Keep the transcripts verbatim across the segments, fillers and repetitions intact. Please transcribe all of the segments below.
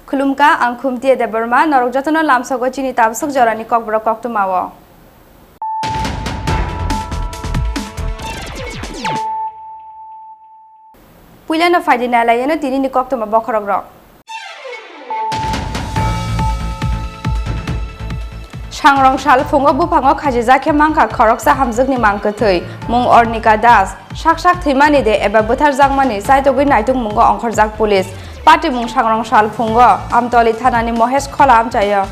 Khulumkha, ang Khumtiya Debbarma, norok jotono lamsogo chini tabswk jorani kokborok koktwmao. Puilano phaidi nailaiyano tinini koktwma bokhorokrok. Sangrong sal phungo buphango khajijak khe mankha khoroksa hamjwkni mang kwthwi, mung Ornika Das. Sak sak thwimani de eba bwtharjakmani chaitogwi naitukmungo ongkhorjak police. Patimung sangrong sal phungo Amtoli thanani Mohesh Khola amchaio.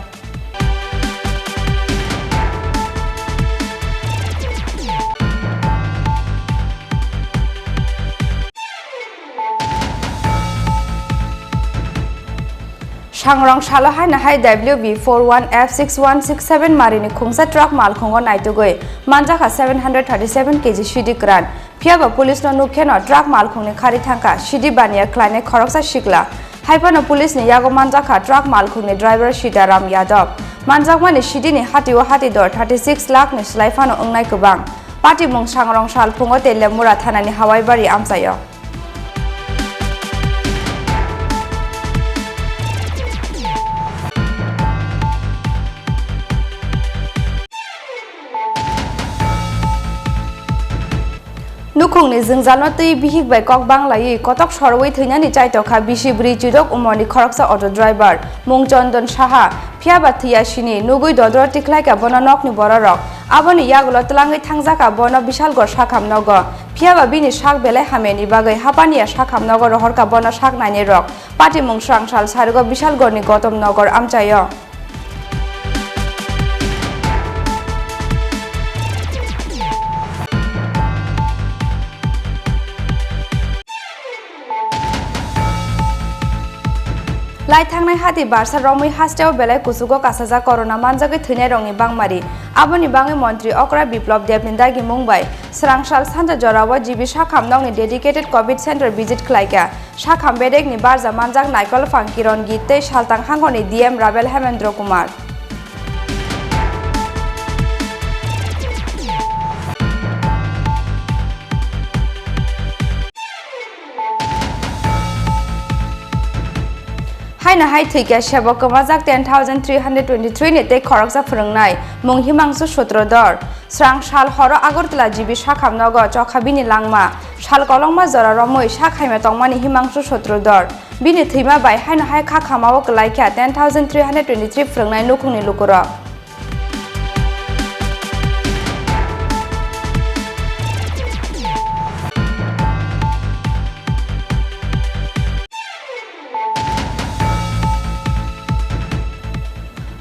Sangrong salo haino hai W B four one F six one six seven marini khungsa truck malkhungo naitugwi manjakha seven hundred thirty seven K G sidi kwran. Phiyaba police no nuk kheno truck malkhungni khari thangkha sidi baniya khlainai khoroksa sikla. Haiphano police ni yago manjakha truck malkhungni driver Sitaram Yadav. Manjakmani sidini hatio hati dor thirty six lakh ni slai phano wngnai kwbang. Patimung sangrong sal phungo Telemura thanani Hawaibari amchaio. Nukhungni jwngjalno twi bihik bai kok banglaiwi kotok sorowi thwinani chaitokha bisi bwrwi chirok umorni khoroksa auto driver mung Chondon Saha, phiyaba thwiya sini nugwi dodro tikhlaikha bono nokni bororok. Aboni yagulo twlangwi thangjakha bono Bishalgor sakham nogo, phiyaba bini sak belai hamyani bagwi hapaniya sakham nogo rohorkha bono sak nainai rok. Patimung srang sal sarigo Bishalgorni Gotom Nogor amchaio. Lai thangnai hati barsa romwi hasteo belai kuchugo kasajak corona manjagwi thwinairokni bangmari. Aboni bagwi montri okra Biplab Debni dagimung bai srang sal sanja jorao G B sakham nokni dedicated covid center visit khlaikha. Sakham bedekni barja manjak Naikol Phang Kiron Git tei Saltang Hangoni D M Rabel Hemendra Kumar. Haino hai thwikha sebo kwmajak ten thousand three hundred twenty-three ni tei khoroksa phwrwngnai mung Himangsu Sutrodor. Srang sal horo Agartala G B sakham nogo chokha bini langma. Sal kolokma jora romwi sak haima tongmani Himangsu Sutrodor. Bini thwima bai haino hai kha khamao kwlaikha ten thousand three hundred twenty-three phwrwngnai nukhungni lukurok.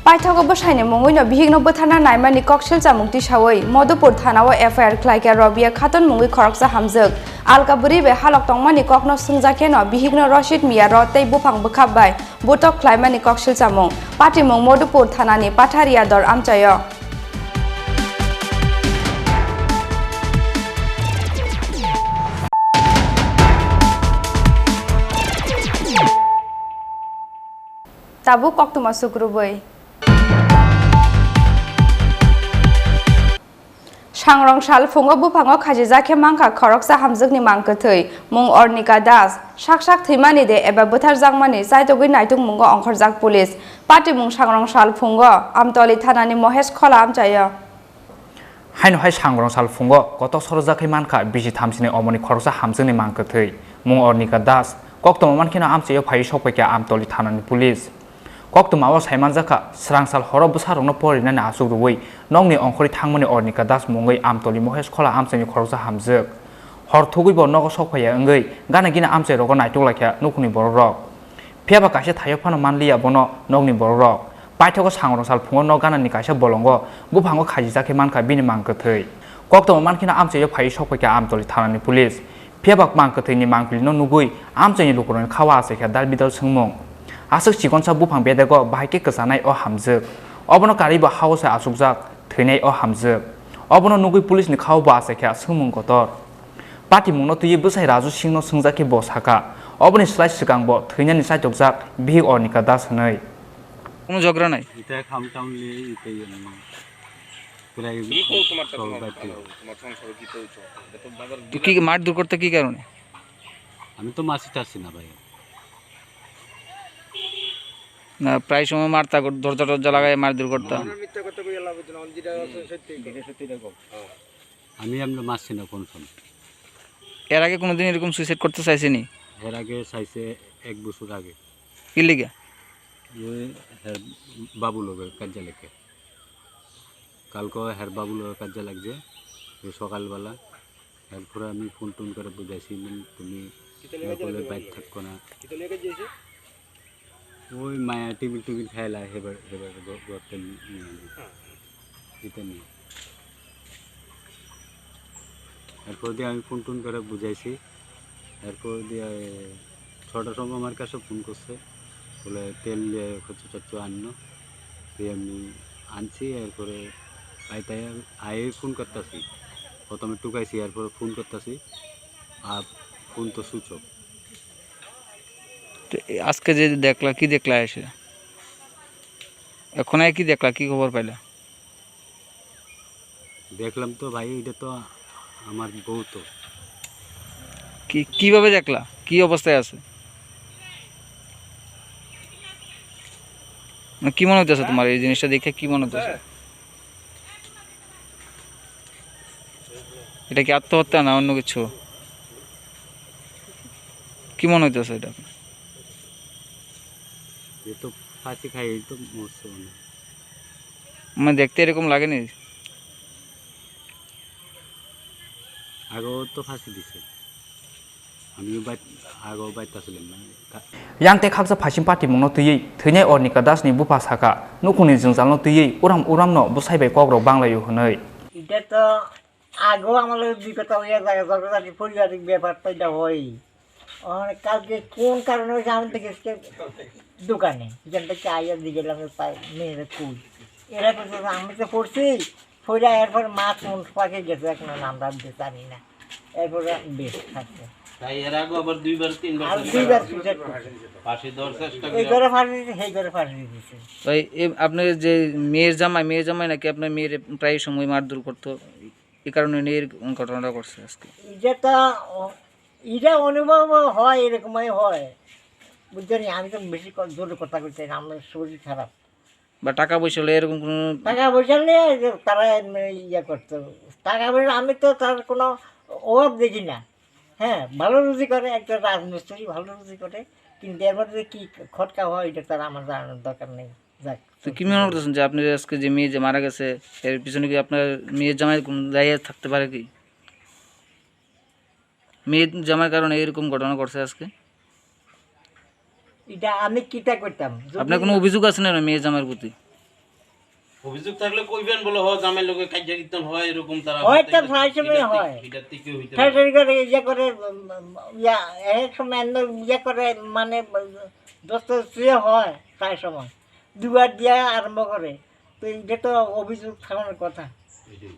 Paithago bwsaini mungwino bihikno bwtharna naimani kok silchamung tisawi Madhupur thanao F I R khlaikha Rabia Khatun mungwi khoroksa hamjwk. Alka bwrwi bai halok tongmani kokno swngjak kheno bihikno Rashid Mia rot tei buphang bwkhap bai butok khlaimani kok silchamung. Patimung Madhupur thanani Patharia dor amchaio. Tabuk koktwma sukrubwi. Sangrong sal phungo buphango khajijak khe mankha khoroksa hamjwkni mang kwthwi, mung Ornika Das. Sak sak thwimani de eba bwtharjakmani chaitogwi naitukmungo ongkhorjak police. Patimung sangrong sal phungo Amtoli thanani Mohesh Khola amchaio. Haino hai sangrong sal phungo kotok sorojak khai mankha bisi thamsini omoni khoroksa hamjwkni mang kwthwi, mung Ornika Das. Koktwma mankheno amchaio phaiwi sokpaikha Amtoli thanani police. Koktwma o saimanjakha, swrangsal horo bwsarokno porinani achuk rwui nokni ongkhorwi thangmani Ornika Das mungwi Amtoli Mohesh Khola amchaini khoroksa hamjwk. Hor thugwi bo nogo sok phaiya wngwi gana gini amchairogo naituk laikha nukhungni borokrok. Phiyaba kaisa thaio phano manliya bono nokni borokrok. Paithago sangrong sal phungo nok ganani kaisa bolongo buphango khajijak khe mankha bini mang kwthwi. Koktwma mankheno amchaio phaiwi sok phaikha Amtoli thanani police. Phiyaba mang kwthwini mangpilino nugwi amchaini lukurokni khao achaikha dal bidal swngmung. Aswk chikonsa buphang bedego bahai khe kwchanai o hamjwk. Obono karwi bo hao se achukjak, thwinai o hamjwk. Obono nugwi police ni khao bo achaikha swngmung kotor. Patimungno twiwi bwsai Raju Singhno swngjak khe bo sakha, oboni slai swkang bo thwinani chaitokjak bihik Ornika Das hwnwi. Kuno jogra nai? Ita khamtam le, ita yang. Pura কি হলো তোমার সাথে? সব তোমার, বাইতে। তোমার সংসারে কি চলছে? এটা তো বাবার তো কি মারধর করতে কি কারণে? আমি তো মারছি টারছি না ভাই। না, প্রায় সময় মারতা, দরজা টরজা লাগায় মারধর করতা। না। মিথ্যা কথা কইয়া লাভ হইতো না, যেটা আছে সত্যি। যেটা সত্যি এটা কও। আমি এমনি মারছি না কোনো সময়। এর আগে কোনোদিন এরকম সুইসাইড করতে চাইছেনি? এর আগে চাইছে এক বছর আগে। কি লিগা? ওই হ্যাঁ, বাবু লোকের কাজে লেগে। কালকে হের বাবুর কাজে লাগছে, ওই সকালবেলা। এরপরে আমি ফোন টোন করে বুঝাইছি, "মানে, তুমি কিতা লেগে নকলে যাবে বাইর তুমি? থাকো না।" কিতা লেগে যাইছে? ওই মায়া টিফিন টিফিন খাইলা, হেবার, হেবার গ-, গর্তে নিয়ে আনি। হ্যাঁ। দিতে নিয়ে। এরপর দিয়ে আমি ফোন টোন করে বুঝাইছি। এরপর দিয়ে ছটার সময় আমার কাছে ফোন করছে, বলে, "তেল নিয়ে হচ্ছে চচ্চু আনলো।" দিয়ে আমি আনছি, এরপরে আইতাই আয়ে ফোন করতেছি, প্রথমে টুকাইছি, এরপরে ফোন করতেছি, আর ফোন তো সুইচ অফ। তো এ-, আজকে যে দেখলা, কি দেখলা এসে? এখন আগে কি দেখলা, কি খবর পাইলা? দেখলাম তো ভাই, এটা তো আমার বউ তো। কি, কিভাবে দেখলা? কি অবস্থায় আছে? মানে, কি মনে হইতেছে তোমার এই জিনিসটা দেখে, কি মনে হইতেছে? এটা কি আত্মহত্যা না অন্য কিছু? কি মনে হইতেছে এটা? এ তো ফাঁসি খাই, এই তো মরছে মনে হয়। মানে, দেখতে এরকম লাগেনি? আগেও তো ফাঁসি দিছে, আমিও বাইত, আগেও বাইত আসলাম না। Yang tei khaksa phaisim patimungno twiwi thwinai Ornika Das ni bupha sakha, nukhungni jwngjalno twiwi uram uramno bwsai bai kokrok banglaio hwnwi. এটা তো আগেও আমার লগে বিগত হয়ে যায়, ঝগড়াঝাটি পারিবারিক ব্যাপার তো এটা হয়ই। আর কালকে কোন কারণে হয়েছে আমি তো গেছি দোকানে, যেখান থেকে আইয়া দিয়ে গেলাম, তাই মেয়েরা কই? এরা তো বলছে, "আমি তো পড়ছি, পড়ে এরপর মা কোন ফাঁকে গেছে এখন আমরা জানি না।" এরপরে বেশ থাকছে। তাই এর আগে আবার দুইবার, তিনবার আর করে দুইবার সুইসাইড করছে। ফাঁসি দেওয়ার চেষ্টা এই করে। করে ফাঁসি দিছে, সেই করে ফাঁসি দিছে। ভাই, এ, আপনার যে মেয়ের জামাই, মেয়ের জামাই নাকি আপনার মেয়ের প্রায় সময় মারধর করতো, এই কারণে নিয়ে এরকম ঘটনাটা ঘটছে আজকে। এটা তো অ-, এটা অনুভব হয়, এরকমই হয়। বুঝছেন? আমি তো বেশি ক-, জোরে কথা কইতে চাই না, আমার শরীর খারাপ। বা টাকা পয়সা হলে এরকম কোনো টাকা পয়সা নিয়ে যে তারা এমনি ইয়ে করতো। টাকা পয়সা আমি তো তার কোনো অভাব দেখি না। হ্যাঁ, ভালো রুজি করে, একটা রাজমিস্ত্রি ভালো রুজি করে, কিন্তু এর মধ্যে কি খটকা হয়, এটা তার আমার জানানোর দরকার নেই। যাক। তো কি মনে করতেছেন যে আপনি আজকে যে মেয়ে যে মারা গেছে, এর পিছনে কি আপনার মেয়ের জামাই কোনো দায়ী থাকতে পারে কি? মেয়ের জামাইর কারণে এরকম ঘটনা ঘটছে আজকে? এটা আমি কিতা করতাম? যদি আপনার কোনো অভিযোগ আছে না মেয়ের জামাইর প্রতি? অভিযোগ থাকলে কইবেন, বলে, "হ, জামাইর লগে কাজিয়া কীর্তন হয়, এরকম তারা হয় হতে তো গেছে।" প্রায় সময় এটার থেকে, হয়। এটার থেকে হইতে পারে। সরাসরি করে ইয়ে করে, উম, ইয়া, এক সময় এমন ইয়ে করে, মানে, দোস্ত শুয়ে হয় প্রায় সময়। দুবার দিয়ে আরম্ভ করে। তো এটা তো অভিযোগ থাকার কথা। এটাই।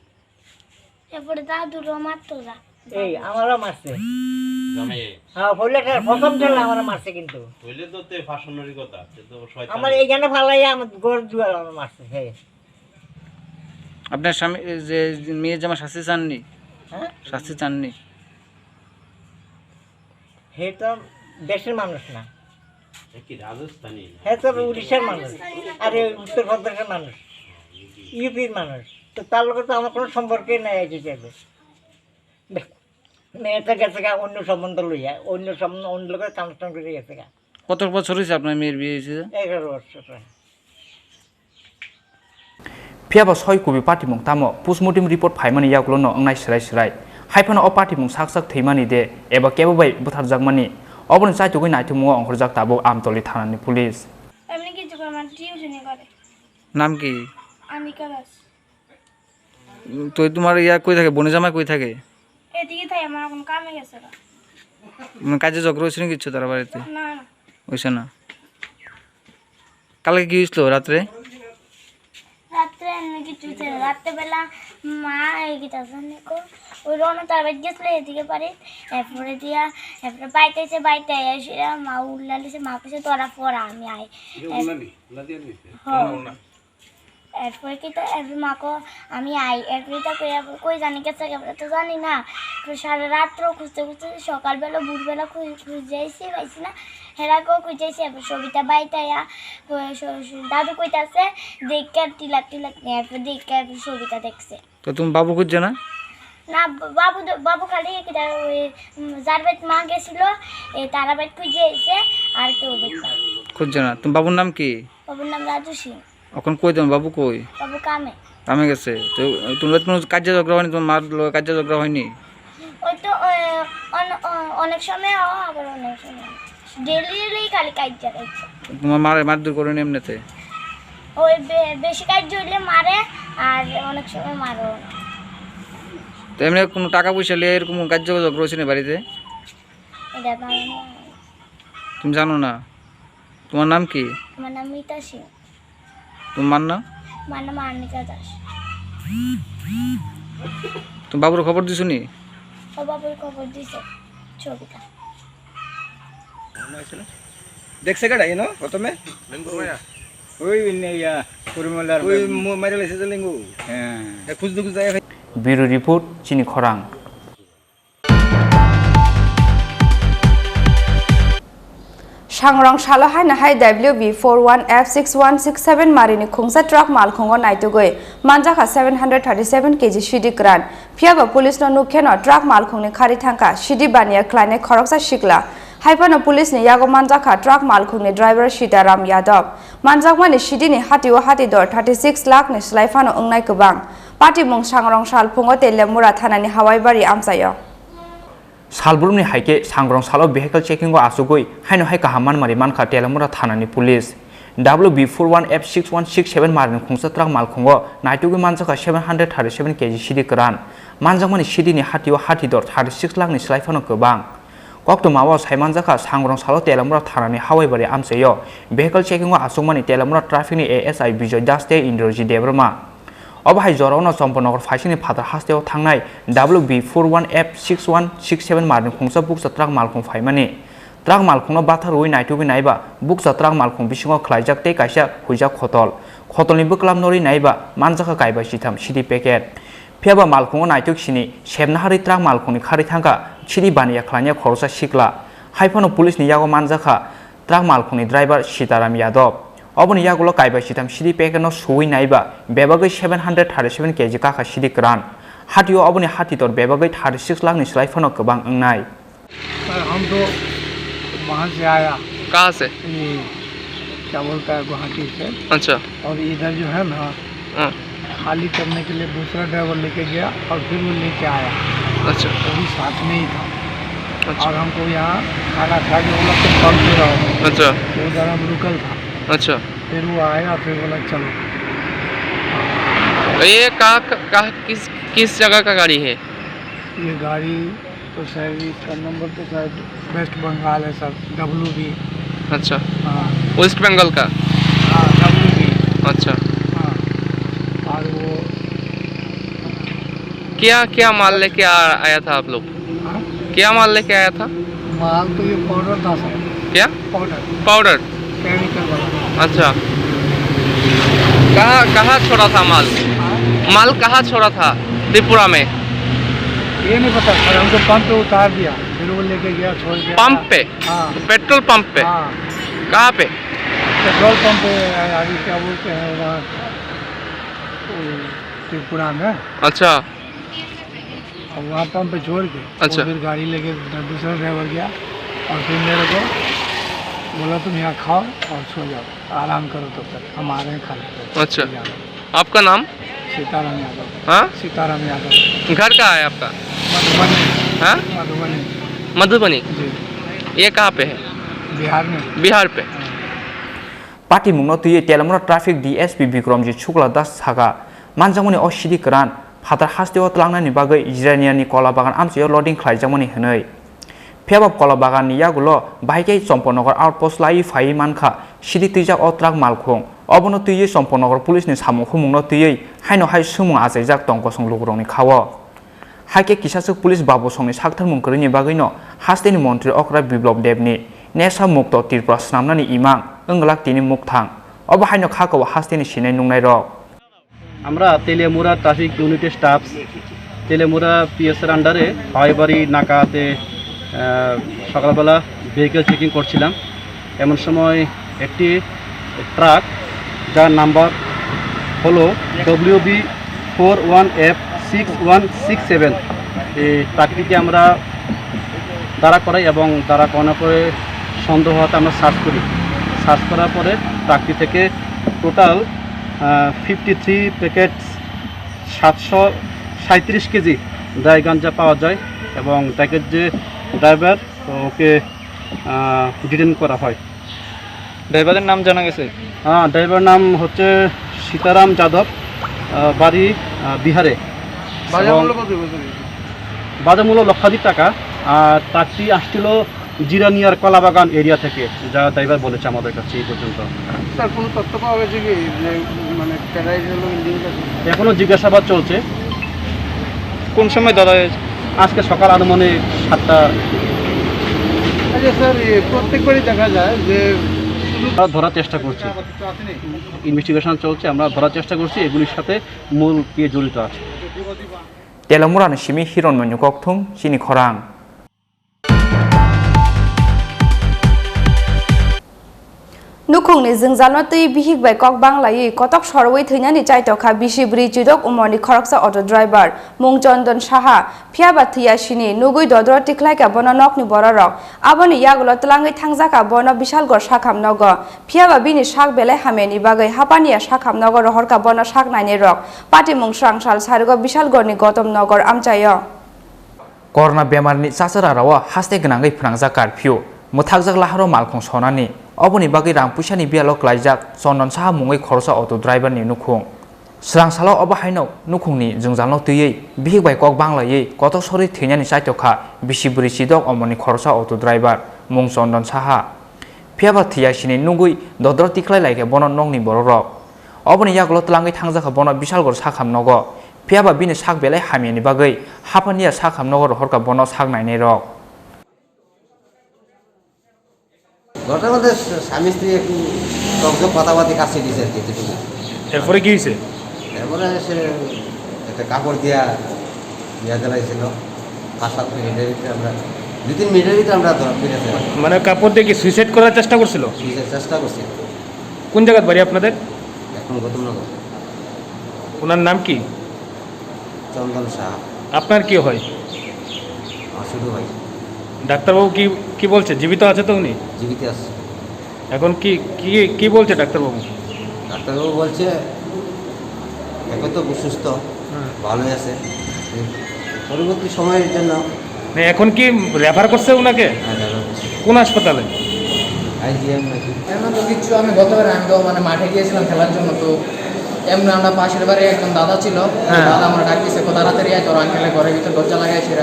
এরপরে দাদুরও মারতো যা। এই, আমারও মারছে। জামাইয়ে? হ্যাঁ, পয়লা ঠেলা, প্রথম ঠেলা আমারও মারছে কিন্তু। হইলে তো তে ফাঁসানোরই কথা, তে তো শয়তান। আমার এইখানে ফালাইয়া আমার ঘর দুয়ার আমার মারছে, হ্যাঁ। আপনার স্বামী, এই যে মেয়ের জামাই শাস্তি চাননি? হ্যাঁ? শাস্তি চাননি? হে তো দেশের মানুষ না। এ কি রাজস্থানী না? হে তো উড়িষ্যার মানুষ, আরে উত্তরপ্রদেশের মানুষ, ইউপির মানুষ। তো তার লগে তো আমার কোনো সম্পর্কই নাই এই হিসেবে। মেয়েটা গেছে গা অন্য সম্বন্ধ লইয়া, অন্য সম্বন্ধ, অন্য লোকের কানেকশন করে গেছে গা। কত বছর হয়েছে আপনার মেয়ের বিয়ে হয়েছে? এগারো বছর প্রায়। Phiya ba soi kubi patimung tamo postmortem report phaimani yagulo no wngnai swrai swrai. Hai phano o patimung sak sak thwimani de eba kebo bai butharjakmani, oboni chaitugwi naithokmungo ongkhorjak tabuk Amtoli thanani police. এমনি কিছু করে আমার টিউশনি করে। নাম কি? আনিকা দাস। তো তোমার ইয়া কই থাকে? বোনের জামাই কই থাকে? এদিকে থাকে, আমার এখন কামে গেছে গা। মানে কাজে ঝগড়া হয়েছে না কিছু তার বাড়িতে? না, না। হয়েছে না। কালকে কি হয়েছিল রাত্রে? রাত্রে এমনি কিছু হয়েছে না। রাত্রেবেলা মা এই কি তার জন্য কো, ওই রনো তার বাড়ি গেছিল এদিকে বাড়ি। এরপরে দিয়া, এরপরে বাড়িতে এসে, বাড়িতে এসে মা উল্লালিছে, মা কইছে, "তোরা পড়া, আমি আই।" এর-, হ্যাঁ। এরপরে কি তো, এরপরে মা কো, "আমি আই।" এরপরে তো কই, কই জানি গেছে, এরপরে তো জানি না। তো সারা রাত্র খুঁজতে খুঁজতে সকালবেলা, ভোরবেলা খুঁজ-, খুঁজে আইছি, পাইছি না। হেরা কো খুঁজে আইছি, এরপরে সবিতা বাইতে আয়া, কই, স-, স-, দাদু কইতাছে, "দেখে টিলাক টিলাক নিয়ে", এরপরে দেখে সবিতা দেখছে। তো তুমি বাবু খুঁজছো না? না, ব-, বাবু তো, বাবু খালি কিতা ওই, উম, যার বাড়িত মা গেছিল, এই তারা বাড়িত খুঁজে আইছে, আর কেউ দেখছে না। খুঁজছো না? তোমার বাবুর নাম কি? বাবুর নাম রাজু সিং। এখন কই তোমার বাবু কই? বাবু কামে। কামে গেছে। তো তোমার কোনো কাজে ঝগড়া হয়নি? তোমার মার লগে কাজে ঝগড়া হয়নি? ওই তো, ওই, অন-, অ-, অনেক সময় ও, আবার অনেক সময়। ডেইলি ডেইলি খালি কাজ চালাইছে। তোমার মারে মারধর করে নি এমনিতে? ওই বে-, বেশি কাজ হইলে মারে, আর অনেক সময় মারো। তো এমনি কোনো টাকা পয়সা নিয়ে এরকম কাজ যোগাযোগ রয়েছে না বাড়িতে? এটা তো আমি জানি না। তুমি জানো না? তোমার নাম কি? আমার নাম মিতা সিং। তোমার নাম? আমার নাম আনিকা দাস। তুমি বাবুর খবর দিছো নি? ও বাবুর খবর দিছে। ছবিটা। দেখছে কেডা এনো প্রথমে? লিঙ্গু ভাইয়া। ওই ইনে ইয়া, পরিমলার ওই ভাই। মু-, মাইরা লাইছে যে লিঙ্গু। হ্যাঁ। এ, খুঁজ দুখ যায় ভাই। Bureau report, Chini Khorang. Sangrong salo haino hai W B four one F six one six seven marini khungsa truck malkhungo naitugwi manjakha seven hundred thirty seven K G sidi kwran. Phiya ba police no nukkheno truck malkhungni khari thangkha sidi baniya khlainai khoroksa sikla. Hai phano police ni yago manjakha truck malkhungni driver Sitaram Yadav. Manjakmani sidi ni hati o hati dor thirty six lakh ni slai phano wngnai kwbang. Patimung Sangrong sal phungo Telemura thanani Hawaibari amchaio. Salbrumni hai khe Sangrong salo vehicle checking o achugwi haino hai kaham manmari mankha Telemura thanani police. W B four one F six one six seven marini khungsa truck malkhungo naitugwi manjakha seven hundred thirty seven K G sidi kwran. Manjakmani sidi ni hati o hati dor thirty six lakh ni slai phano kwbang. Koktwma o sai manjakha Sangrong salo Telemura thanani Hawaibari amchaio vehicle checking o achukmani Telemura traffic ni A S I Bijoy Das tei Indrajit Debbarma. Obo hai jorao no Chomponagar phaisingni phatar hasteo thangnai W B four one F six one six seven marini khungsa bukcha truck malkhung phaimani. Truck malkhungno batha rwui naitugwi naiba bukcha truck malkhung bisingo khlaijak tei kaisa huijak khotol. Khotolni bwklam norwi naiba manjakha kaiba sitham sidi packet. Phiya ba malkhungo naituk sini sebna harwi truck malkhungni khari thangkha sidi baniya khlainai khoroksa sikla. Hai phano police ni yago manjakha truck malkhungni driver Sitaram Yadav. Oboni yagulo kaiba sitham sidi packet no suwi naiba bebagwi seven hundred thirty seven K G kakha sidi kwran. Hatio oboni hati tor bebagwi thirty six lakh ni slai phano kwbang wngnai. Sir, हम तो वहाँ से आया। कहाँ से? ये, क्या बोलता है, गुवाहाटी से। अच्छा। और इधर जो है ना, हाँ। खाली करने के लिए दूसरा ड्राइवर लेके गया और फिर वो लेके आया। अच्छा। वो भी साथ में ही था। अच्छा। और हमको यहाँ खाना खा के बोला, "तुम पंप पे रहो।" अच्छा। तो उधर हम रुकल था। अच्छा। फिर वो आया, फिर बोला, "चलो।" तो ये कहाँ, कहाँ, किस, किस जगह का गाड़ी है? ये गाड़ी तो शायद इसका नंबर तो शायद वेस्ट बंगाल है सर, डब्ल्यू बी। अच्छा। हाँ। वेस्ट बंगाल का? हाँ, डब्ल्यू बी। अच्छा। हाँ। और वो क्या, क्या माल लेके आ, आया था आप लोग? हाँ? क्या माल लेके आया था? माल तो ये पाउडर था सर। क्या? पाउडर। पाउडर? केमिकल वाला। अच्छा। कहाँ, कहाँ छोड़ा था माल? हाँ? माल कहाँ छोड़ा था? त्रिपुरा में? ये नहीं पता सर, हमको पंप पे उतार दिया, फिर वो लेके गया, छोड़ गया। पंप पे? हाँ। पेट्रोल पंप पे? हाँ। कहाँ पे? पेट्रोल पंप पे, अभी क्या बोलते हैं वहाँ, वो त्रिपुरा में। अच्छा। अब वहाँ पंप पे छोड़ के, अच्छा। वो फिर गाड़ी लेके दूसरा ड्राइवर गया और फिर मेरे को बोला, "तुम यहाँ खाओ और सो जाओ, आराम करो तब तक, हम आ रहे हैं खाने को।" अच्छा। ले जाओ। आपका नाम? सीताराम यादव। हाँ? सीताराम यादव। घर कहाँ है आपका? मधुबनी। हाँ? मधुबनी। मधुबनी? जी। ये कहाँ पे है? बिहार में। बिहार पे? हाँ। Patimungno twiwi Telamura Traffic D S P Bikramjit Shukla Das sakha, manjakmani o sidi kwran phatar hasteo tlangnani bagwi Jiraniani kola bagan amchaio loading khlaijakmani hwnwi. Phiya ba kola baganni yagulo bahai khe Chomponogar outpost laiwi phaiwi mankha sidi twijak o truck malkhung. Obono twiwi Chomponogar police ni samung humungno twiwi haino hai swngmung achaijak tong kosong lukurokni khao. Hai khe kisaswk police babosongni saktharmung kwrwini bagwino hasteni montri okra Biplab Debni Nesha Mukto Tripura swnamnani imang wng glak tini mukthang. Obo haino kha kabo hasteni sinai nungnairok. আমরা তেলিয়ামুড়া ট্রাফিক ইউনিটের স্টাফস, তেলিয়ামুড়া পিএসের আন্ডারে হাওয়াইবাড়ি নাকাতে, আহ, সকালবেলা vehicle checking করছিলাম। এমন সময় একটি ট্রাক, যার নাম্বার হলো WB four one F six one six seven, এই ট্রাকটিকে আমরা দাঁড়া করাই এবং দাঁড়া করানোর পরে সন্দেহ হতে আমরা সার্চ করি। সার্চ করার পরে ট্রাকটি থেকে টোটাল, আহ, ফিফটি থ্রি প্যাকেট সাতশো সাঁইত্রিশ কেজি ড্রাই গাঞ্জা পাওয়া যায় এবং ট্রাকের যে ড্রাইভার, তো ওকে, আহ, ডিটেইন করা হয়। ড্রাইভারের নাম জানা গেছে? হ্যাঁ, ড্রাইভার নাম হচ্ছে সীতারাম যাদব, আহ, বাড়ি, আহ, বিহারে। বাজার এবং মূল্য কত বলতে? বাজার মূল্য লক্ষাধিক টাকা। আর ট্রাকটি আসছিল জিরানিয়ার কলাবাগান এরিয়া থেকে, যা ড্রাইভার বলেছে আমাদের কাছে এই পর্যন্ত। স্যার, কোনো তথ্য পাওয়া গেছে কি যে, মানে, কারা এই লোক লিঙ্ক আছে? এখনো জিজ্ঞাসাবাদ চলছে। কোন সময় ধরা হয়েছে? আজকে সকাল আনুমানিক সাতটা। আচ্ছা স্যার, এ, প্রত্যেকবারই দেখা যায় যে শুধু আমরা ধরার চেষ্টা করছি। ইনভেস্টিগেশন চলছে, আমরা ধরার চেষ্টা করছি এগুলির সাথে মূল কে জড়িত আছে। Telamura ni simi Hiron Manu Kokthung, chini khorang. Nukhungni jwngjalno twi bihik bai kok banglaiwi kotok sorowi thwinani chaitokha bisi bwrwi chidok umorni khoroksa auto driver, mung Chondon Saha, phiyaba thwiya sini nugwi dodro tikhlaikha bono nokni bororok. Aboni yagulo twlangwi thangjakha bono Bishalgarh sakham nogo, phiyaba bini sak belai hamyani bagwi hapaniya sakham nogo rohorkha bono sak nainai rok. Patimung swrang sal sarigo Bishalgarhni Gotom Nogor amchaio. Corona bemarni chachara rao haste gwnangwi phnangjak curfew, mwthakjak laharo malkhung sonani. Oboni bagwi rang puisani biyalo klaijak Chondon Saha mungwi khoroksa auto driver ni nukhung. Swrang salo obo haino nukhungni jwngjalno twiwi bihik bai kok banglaiwi kotok sorwi thwinani chaitokha bisi bwrwi chidok omorni khoroksa auto driver mung Chondon Saha. Phiyaba thwiya sini nugwi dodro tikhlai laikha bono nokni bororok. Oboni yagulo twlangwi thangjakha bono Bishalgarh sakham nogo. Phiyaba bini sak belai hamyani bagwi haphaniya sakham nogo rohorkha bono sak nainai rok. ঘটনা বলতে স্বামী স্ত্রী একটু তর্ক কথাবার্তা কাছে দিয়েছে আর কি, যেটুকু। এরপরে কি হয়েছে? এরপরে সে একটা কাপড় দিয়া ইয়া জ্বালাইছিল। পাঁচ সাত মিনিটের ভিতরে আমরা, দুই তিন মিনিটের ভিতরে আমরা ধরা ফিরেছি। মানে কাপড় দিয়ে কি সুইসাইড করার চেষ্টা করছিল? সুইসাইড চেষ্টা করছিল। কোন জায়গার বাড়ি আপনাদের? এখন গৌতমনগর। ওনার নাম কি? চন্দন সাহা। আপনার কি হয়? আমার ছোট ভাই। ডাক্তারবাবু কি, কি বলছে? জীবিত আছে তো উনি? জীবিত আছে। এখন কি, কি, কি বলছে ডাক্তারবাবু? ডাক্তারবাবু বলছে, এখন তো সুস্থ, হ্যাঁ। ভালোই আছে। পরবর্তী সময়ের জন্য। না, এখন কি রেফার করছে ওনাকে? হ্যাঁ, রেফার করছে। কোন হাসপাতালে? আইজিএম নাকি? এমন তো কিচ্ছু, আমি গতবার আমি তো মানে মাঠে গিয়েছিলাম খেলার জন্য, তো এমনি আমরা পাশের বাড়ি একজন দাদা ছিল, হ্যাঁ। দাদা আমার ডাক দিছে, "কো তাড়াতাড়ি আয়, তোর আঙ্কেলের ঘরের ভিতরে দরজা লাগাই আছে, এরা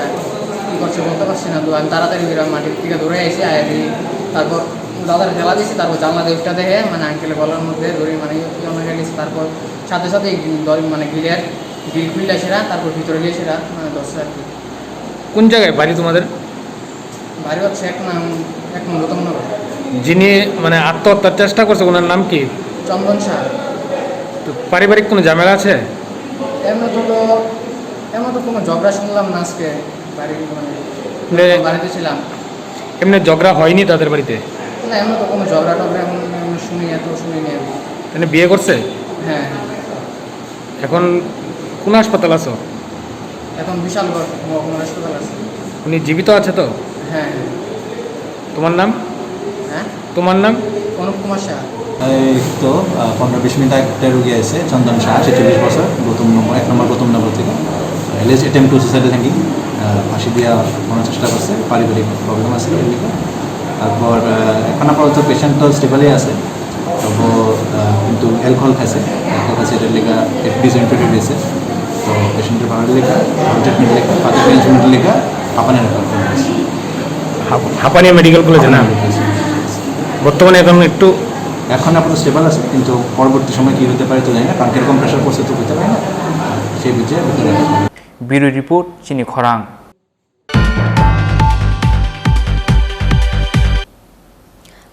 কি করছে বলতে পারছি না।" তো আমি তাড়াতাড়ি বেরোলাম, মাঠের থেকে দৌড়ে এসে আয় আমি, তারপর দাদার খেলা দিছি, তারপর জানলা দিয়ে উঠটা দেখে মানে আঙ্কেলের গলার মধ্যে দড়ি মানে ইয়ে, ইয়ে অন্য গেছে, তারপর সাথে সাথে এই দড়ি মানে গিলের গিল খুললে সেরা, তারপর ভিতরে গিয়ে সেরা মানে দরজা আর কি। কোন জায়গায় বাড়ি তোমাদের? বাড়ি হচ্ছে এক নাম, এক নম্বর গৌতম নগর। যিনি মানে আত্মহত্যার চেষ্টা করছে, ওনার নাম কি? চন্দন শাহ। তো পারিবারিক কোনো ঝামেলা আছে? এমনি তো, এমনি তো কোনো ঝগড়া শুনলাম না আজকে বাড়ির মানে, নে- বাড়িতে ছিলাম। এমনি ঝগড়া হয়নি তাদের বাড়িতে? না, এমনি তো কোনো ঝগড়া টগড়া এমন, এমন শুনি, এত শুনিনি আমি। মানে বিয়ে করছে? হ্যাঁ, হ্যাঁ। এখন কোন হাসপাতাল আছো? এখন বিশালগড় মহকুমা হাসপাতাল আছে। উনি জীবিত আছে তো? হ্যাঁ, হ্যাঁ। তোমার নাম? হ্যাঁ? তোমার নাম? অনুপ কুমার সাহা। এই তো, আহ, পনেরো বিশ মিনিট আগে একটা রোগী আছে, চন্দন সাহা, ছেচল্লিশ বছর, গৌতম নগর, এক নম্বর গৌতম নগর থেকে। অ্যালিজড অ্যাটেম্প টু সুইসাইডাল হ্যাঙ্গিং, ফাঁসি দেওয়ার কোনো চেষ্টা করছে, পারিবারিক প্রবলেম আছে এর লিগে। তারপর, আহ, এখন আপাতত পেশেন্ট তো স্টেবলই আছে, তবু, আহ, কিন্তু অ্যালকোহল খাইছে, অ্যালকোহল খাইছে, এটার লিগে ডিসএন্ট্রিটেড হয়েছে। তো পেশেন্টের ভাড়ার লিগে, ট্রিটমেন্ট লিগে, ফার্দার ম্যানেজমেন্ট লিগে হাপানি রেফার করা হয়েছে। হাপ-, হাপানি মেডিকেল কলেজে না? বর্তমানে এখন একটু এখন আপাতত স্টেবল আছে, কিন্তু পরবর্তী সময় কি হতে পারে তো জানি না, কারণ কিরকম প্রেশার পড়ছে তো হতে পারে না, সেই বুঝে ভিতরে রাখা। Bureau report, Chini Khorang.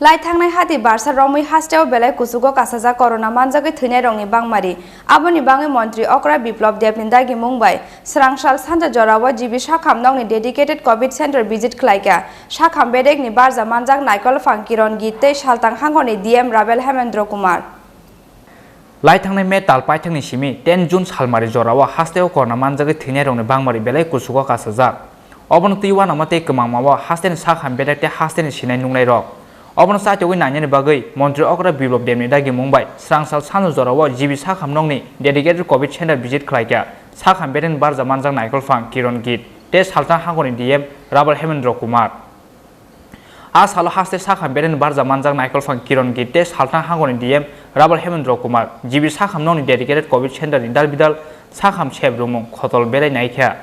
Lai thangnai hati barsa romwi hasteo belai kuchugo kasajak corona manjagwi thwinairokni bangmari. Aboni bagwi montri Okra Biplop Debni dagimung bai swrang sal sanja jorao G B Sakham nokni dedicated covid center visit khlaikha. Sakham bedekni barja manjak Naikolphang Kiron Git tei Saltang hangorni D M Rabel Hemendra Kumar. Lai thangnai May tal paithakni simi ten June salmari jorao hasteo corona manjagwi thwinairokni bangmari belai kuchugo kasajak. Obono twi uanama tei kwmangmao hasteni sakham bedek tei hasteni sinai nungnairok. Obono chatogwi nainani bagwi montri Okra Biplop Debni dagimung bai swrang sal sanja jorao G B Sakham nokni dedicated covid center visit khlaikha. Sakham bedekni barja manjak Naikolphang Kiron Git tei Saltang hangorni D M Rabel Hemendra Kumar. A salo haste sakham bedekni barja manjak Naikolphang Kiron Git tei Saltang hangorni D M Rabel Hemendra Kumar, G B Sakham nokni dedicated covid center ni dal bidal sakham sep rwmung khotol belai naikha.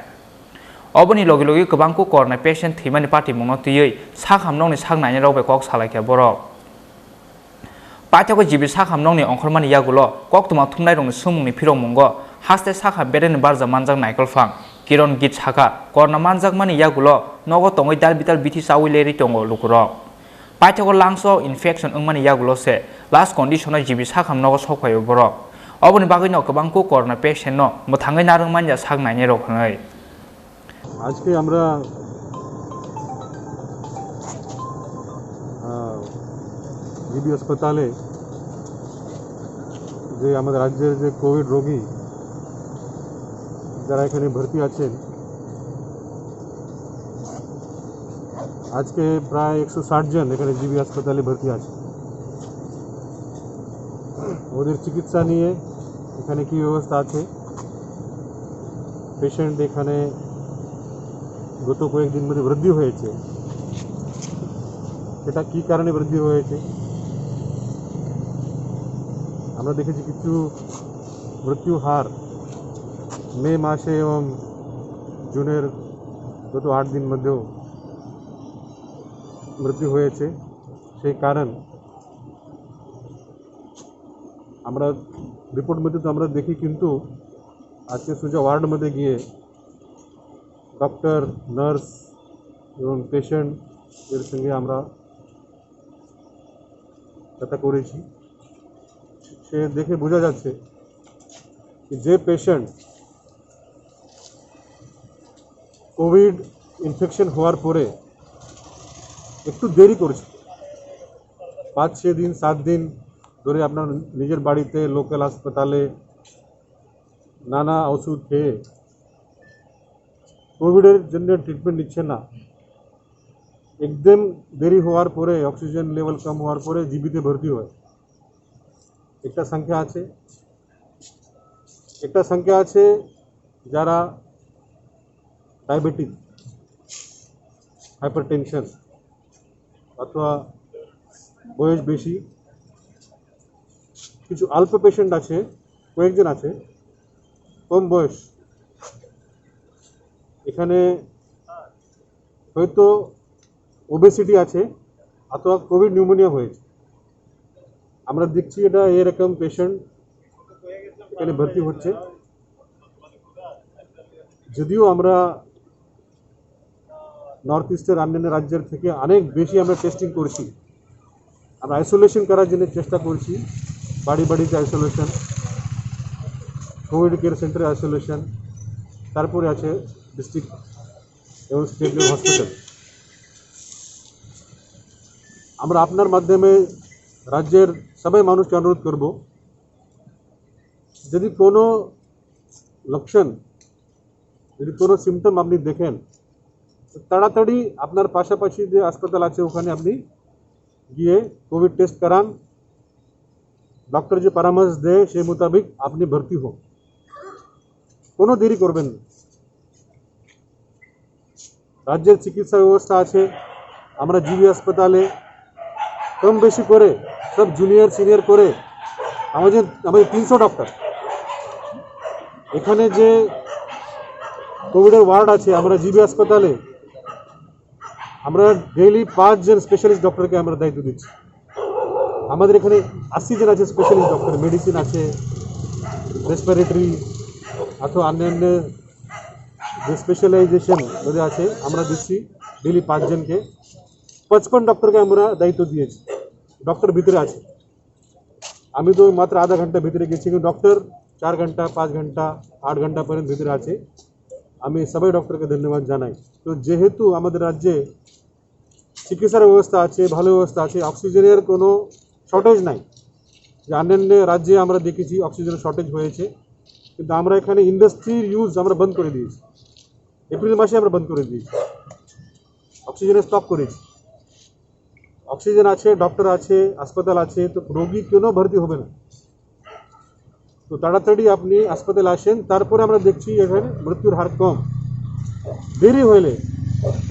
Oboni logi logi kwbangkuk corona patient thwimani patimungno twiwi sakham nokni sak nainai rok bai kok salaikha borok. Paithago G B Sakham nokni ongkhormani yagulo koktwma thumnairokni swngmungni phirokmungo haste sakham bedekni barja manjak Naikolphang Kiron Git sakha, corona manjakmani yagulo nogo tongwi dal bidal bithi chawi lerwi tongo lukurok. Paithago lungs o infection wngmani yagulo se last condition o G B Sakham nogo sok phaio borok. Oboni bagwino kwbangkuk corona patient no mwthangwi narwk manya sak nainai rok hwnwi. আজকে আমরা, আহ, জিবি হাসপাতালে যে আমাদের রাজ্যের যে কোভিড রোগী যারা এখানে ভর্তি আছেন, আজকে প্রায় একশো ষাট জন এখানে জিবি হাসপাতালে ভর্তি আছে। ওদের চিকিৎসা নিয়ে এখানে কি ব্যবস্থা আছে, পেশেন্ট এখানে গত কয়েকদিন মধ্যে বৃদ্ধি হয়েছে, সেটা কি কারণে বৃদ্ধি হয়েছে? আমরা দেখেছি কিছু মৃত্যু হার মে মাসে এবং জুনের গত আট দিন মধ্যেও মৃত্যু হয়েছে। সেই কারণ আমরা রিপোর্ট মধ্যে তো আমরা দেখি, কিন্তু আজকে সোজা ওয়ার্ড মধ্যে গিয়ে ডক্টর, নার্স এবং পেশেন্ট এর সঙ্গে আমরা কথা করেছি। সে দেখে বোঝা যাচ্ছে যে, যে পেশেন্ট কোভিড ইনফেকশন হওয়ার পরে একটু দেরি করেছে, পাঁচ ছয় দিন, সাত দিন ধরে আপনার নিজের বাড়িতে, লোকাল হাসপাতালে নানা ওষুধ খেয়ে কোভিডের জন্য ট্রিটমেন্ট নিচ্ছে না, একদম দেরি হওয়ার পরে, অক্সিজেন লেভেল কম হওয়ার পরে জিবিতে ভর্তি হয়। একটা সংখ্যা আছে, একটা সংখ্যা আছে যারা ডায়াবেটিক, হাইপারটেনশন অথবা বয়স বেশি, কিছু অল্প পেশেন্ট আছে, কয়েকজন আছে কম বয়স, এখানে হয়তো ওবেসিটি আছে অথবা কোভিড নিউমোনিয়া হয়েছে। আমরা দেখছি এটা এরকম পেশেন্ট এখানে ভর্তি হচ্ছে। যদিও আমরা নর্থ ইস্টের অন্যান্য রাজ্যের থেকে অনেক বেশি আমরা টেস্টিং করছি, আমরা আইসোলেশন করার জন্য চেষ্টা করছি, বাড়ি বাড়িতে আইসোলেশন, কোভিড কেয়ার সেন্টারে আইসোলেশন, তারপরে আছে ডিস্ট্রিক্ট এবং স্টেট লেভেল হসপিটাল। আমরা আপনার মাধ্যমে রাজ্যের সবাই মানুষকে অনুরোধ করব, যদি কোনো লক্ষণ, যদি কোনো সিমটম আপনি দেখেন, তো তাড়াতাড়ি আপনার পাশাপাশি যে হাসপাতাল আছে ওখানে আপনি গিয়ে কোভিড টেস্ট করান। ডক্টর যে পরামর্শ দেয় সেই মোতাবেক আপনি ভর্তি হন, কোনো দেরি করবেন না। রাজ্যের চিকিৎসা ব্যবস্থা আছে, আমরা জিবি হাসপাতালে কম বেশি করে সব জুনিয়র সিনিয়র করে আমাদের আমাদের তিনশো ডক্টর। এখানে যে কোভিডের ওয়ার্ড আছে আমরা জিবি হাসপাতালে, আমরা ডেইলি পাঁচজন স্পেশালিস্ট ডক্টরকে আমরা দায়িত্ব দিচ্ছি। আমাদের এখানে আশি জন আছে স্পেশালিস্ট ডক্টর, মেডিসিন আছে, রেসপিরেটরি অথবা অন্যান্য যে স্পেশালাইজেশন যদি আছে, আমরা দিচ্ছি ডেইলি পাঁচজনকে। পঁচপন ডক্টরকে আমরা দায়িত্ব দিয়েছি, ডক্টর ভিতরে আছে। আমি তো মাত্র আধা ঘন্টা ভিতরে গেছি, কিন্তু ডক্টর চার ঘন্টা, পাঁচ ঘন্টা, আট ঘন্টা পর্যন্ত ভিতরে আছে। আমি সবাই ডক্টরকে ধন্যবাদ জানাই। তো যেহেতু আমাদের রাজ্যে চিকিৎসার ব্যবস্থা আছে, ভালো ব্যবস্থা আছে, অক্সিজেনের কোনো শর্টেজ নাই। যে অন্যান্য রাজ্যে আমরা দেখেছি অক্সিজেনের শর্টেজ হয়েছে, কিন্তু আমরা এখানে ইন্ডাস্ট্রির ইউজ আমরা বন্ধ করে দিয়েছি, এপ্রিল মাসে আমরা বন্ধ করে দিয়েছি, অক্সিজেনের স্টপ করেছি। অক্সিজেন আছে, ডক্টর আছে, হাসপাতাল আছে, তো রোগী কেন ভর্তি হবে না? তো তাড়াতাড়ি আপনি হাসপাতালে আসেন। তারপরে আমরা দেখছি এখানে মৃত্যুর হার কম। দেরি হলে,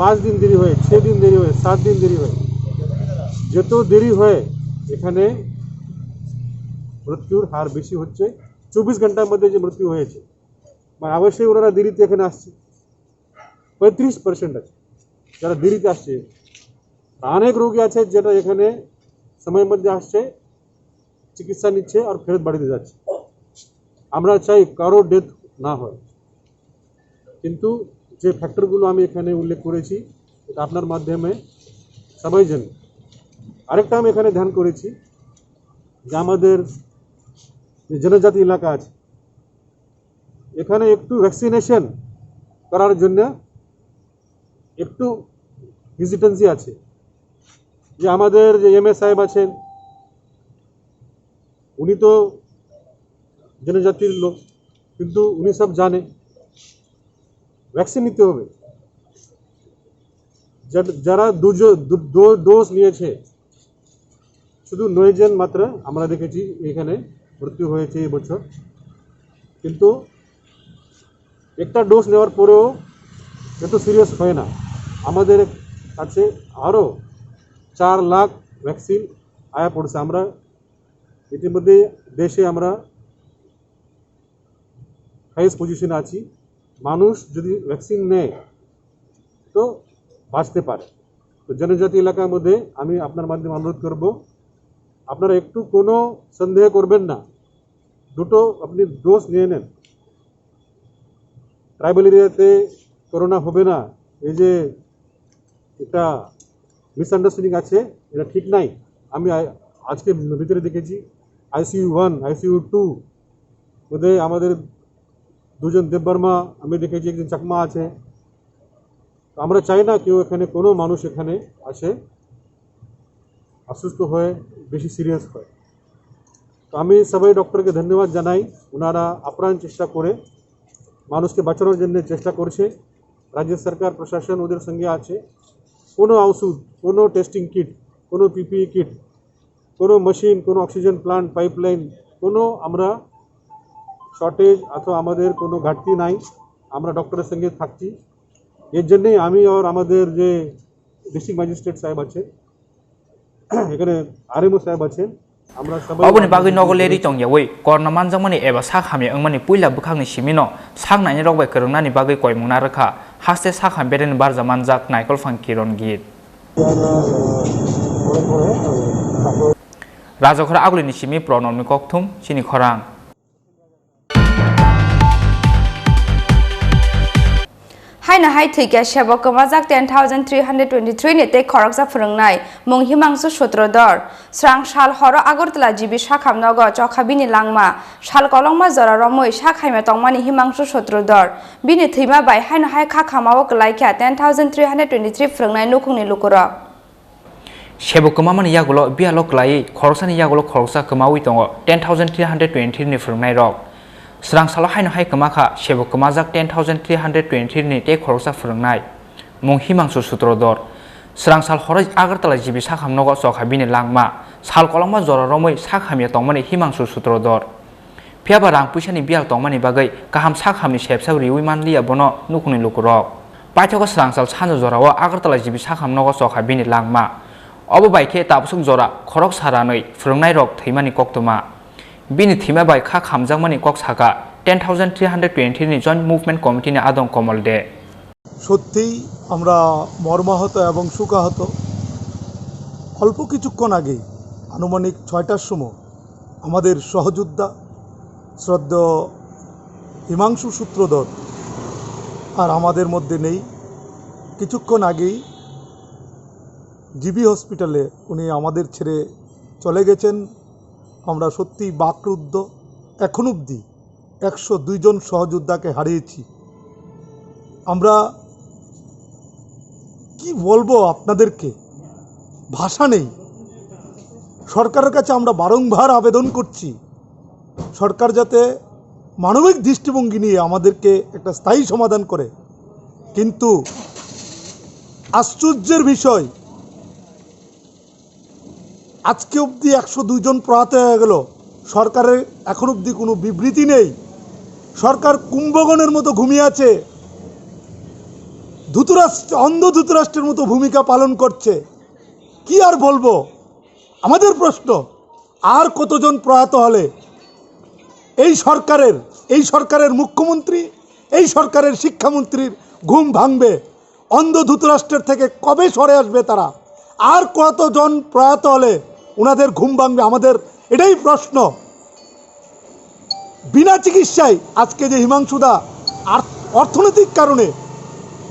পাঁচ দিন দেরি হয়, ছয় দিন দেরি হয়, সাত দিন দেরি হয়, যত দেরি হয় এখানে মৃত্যুর হার বেশি হচ্ছে। চব্বিশ ঘন্টার মধ্যে যে মৃত্যু হয়েছে, মানে অবশ্যই ওনারা দেরিতে এখানে আসছে। পঁয়ত্রিশ পার্সেন্ট আছে যারা দেরিতে আসছে। অনেক রোগী আছে যেটা এখানে সময়ের মধ্যে আসছে, চিকিৎসা নিচ্ছে আর ফেরত বাড়িতে যাচ্ছে। আমরা চাই কারো ডেথ না হয়, কিন্তু যে ফ্যাক্টরগুলো আমি এখানে উল্লেখ করেছি, এটা আপনার মাধ্যমে সবাই জানে। আরেকটা আমি এখানে ধ্যান করেছি যে আমাদের যে জনজাতি এলাকা আছে, এখানে একটু ভ্যাকসিনেশন করার জন্য একটু হেজিটেন্সি আছে। যে আমাদের যে এমএ সাহেব আছেন, উনি তো জনজাতির লোক, কিন্তু উনি সব জানে, ভ্যাকসিন নিতে হবে। যার- যারা দুজো- দু- দো- ডোজ নিয়েছে, শুধু নয় জন মাত্র আমরা দেখেছি এখানে ভর্তি হয়েছে এই বছর, কিন্তু একটা ডোজ নেওয়ার পরেও এত সিরিয়াস হয় না। আমাদের কাছে আরও চার লাখ ভ্যাকসিন আয়া পড়ছে। আমরা ইতিমধ্যে দেশে আমরা হাইয়েস্ট পজিশনে আছি। মানুষ যদি ভ্যাকসিন নেয় তো বাঁচতে পারে। তো জনজাতি এলাকার মধ্যে আমি আপনার মাধ্যমে অনুরোধ করব, আপনারা একটু কোনো সন্দেহ করবেন না, দুটো আপনি ডোজ নিয়ে নেন। ট্রাইবাল এরিয়াতে করোনা হবে না, এই যে একটা মিসআন্ডারস্ট্যান্ডিং আছে, এটা ঠিক নাই। আমি আ- আজকে ভিতরে দেখেছি আইসিইউ ওয়ান, আইসিইউ টু মধ্যে আমাদের দুজন দেববর্মা, আমি দেখেছি একজন চাকমা আছে। তো আমরা চাই না কেউ এখানে, কোনো মানুষ এখানে আসে অসুস্থ হয়ে বেশি সিরিয়াস হয়। তো আমি সবাই ডক্টরকে ধন্যবাদ জানাই, ওনারা আপ্রাণ চেষ্টা করে মানুষকে বাঁচানোর জন্য চেষ্টা করছে। রাজ্য সরকার প্রশাসন ওদের সঙ্গে আছে। কোনো ওষুধ, কোনো টেস্টিং কিট, কোনো পিপিই কিট, কোনো মেশিন, কোনো অক্সিজেন প্ল্যান্ট, পাইপলাইন, কোনো আমরা শর্টেজ অথবা আমাদের কোনো ঘাটতি নাই। আমরা ডক্টরের সঙ্গে থাকছি। এর জন্যই আমি আর আমাদের যে ডিস্ট্রিক্ট ম্যাজিস্ট্রেট সাহেব আছেন, এখানে আরএমও সাহেব আছেন, আমরা সবাই Oboni bagwi nogo leri tongyawi korna manjakmani eba sak hamya wngmani puila bwkhakni simino sak nainai rok bai kwrwngnani bagwi koimungna rwkha. Haste sak ham bereni barja manjak Naikolphang Kiron Git. Rajakhor Agulini simi Pranobni kokthum chini khorang. Haino hai thwikha sebo kwmajak ten thousand three hundred twenty-three ni tei khoroksa phwrwngnai mung Himangsu Sutrodor. Srang sal horo Agartala G B sakham nogo chokha bini langma. Sal kolokma jora romwi sak haima tongmani Himangsu Sutrodor. Bini thwima bai haino hai kha khamao kwlaikha ten thousand three hundred twenty-three phwrwngnai nukhungni lukurok. Sebo kwmamani yagulo biyalo kwlaiwi khoroksani yagulo khoroksa kwmawi tongo ten thousand three hundred twenty-three ni phwrwngnairok. Srang salo haino hai kwmakha sebo kwmajak ten thousand three hundred twenty-three ni tei khoroksa phwrwngnai. Mung Himangsu Sutrodor. Swrang sal horo Agartala G B sakham nogo chokha bini langma. Sal kolokma jora romwi sak hamya tongmani Himangshu Sutrodor. Phiyaba rang puisani biyal tongmani bagwi kaham sak hamni sepsa riwi manliya bono nukhungni lukurok. Paithago swrang sal sanjo jorao Agartala G B sakham nogo chokha bini langma. Obo bai khe tabswk jora khoroksa ranwi phwrwngnairok thwimani koktwma. Bini thwima bai kha khamjakmani kok sakha ten thousand three hundred twenty ni Joint Movement Committee ni adong Komol De. সত্যিই আমরা মর্মাহত এবং শোকাহত। অল্প কিছুক্ষণ আগেই, আনুমানিক ছয়টার সময়, আমাদের সহযোদ্ধা শ্রদ্ধেয় হিমাংশু সূত্রধর আর আমাদের মধ্যে নেই। কিছুক্ষণ আগেই জিবি হসপিটালে উনি আমাদের ছেড়ে চলে গেছেন। আমরা সত্যিই বাকরুদ্ধ। এখন অবধি একশো দুই জন সহযোদ্ধাকে হারিয়েছি। আমরা কি বলবো আপনাদেরকে, ভাষা নেই। সরকারের কাছে আমরা বারংবার আবেদন করছি, সরকার যাতে মানবিক দৃষ্টিভঙ্গি নিয়ে আমাদেরকে একটা স্থায়ী সমাধান করে। কিন্তু আশ্চর্যের বিষয়, আজকে অবধি একশো দুই জন প্রয়াত হয়ে গেল, সরকারের এখন অবধি কোনো বিবৃতি নেই। সরকার কুম্ভকর্ণের মতো ঘুমিয়ে আছে, ধৃতরাষ্ট্র, অন্ধ ধৃতরাষ্ট্রের মতো ভূমিকা পালন করছে। কি আর বলবো, আমাদের প্রশ্ন, আর কতজন প্রয়াত হলে এই সরকারের, এই সরকারের মুখ্যমন্ত্রী, এই সরকারের শিক্ষামন্ত্রীর ঘুম ভাঙবে? অন্ধ ধৃতরাষ্ট্রের থেকে কবে সরে আসবে তারা? আর কতজন প্রয়াত হলে ওনাদের ঘুম ভাঙবে? আমাদের এটাই প্রশ্ন। বিনা চিকিৎসায় আজকে যে হিমাংশুদা আর অর্থনৈতিক কারণে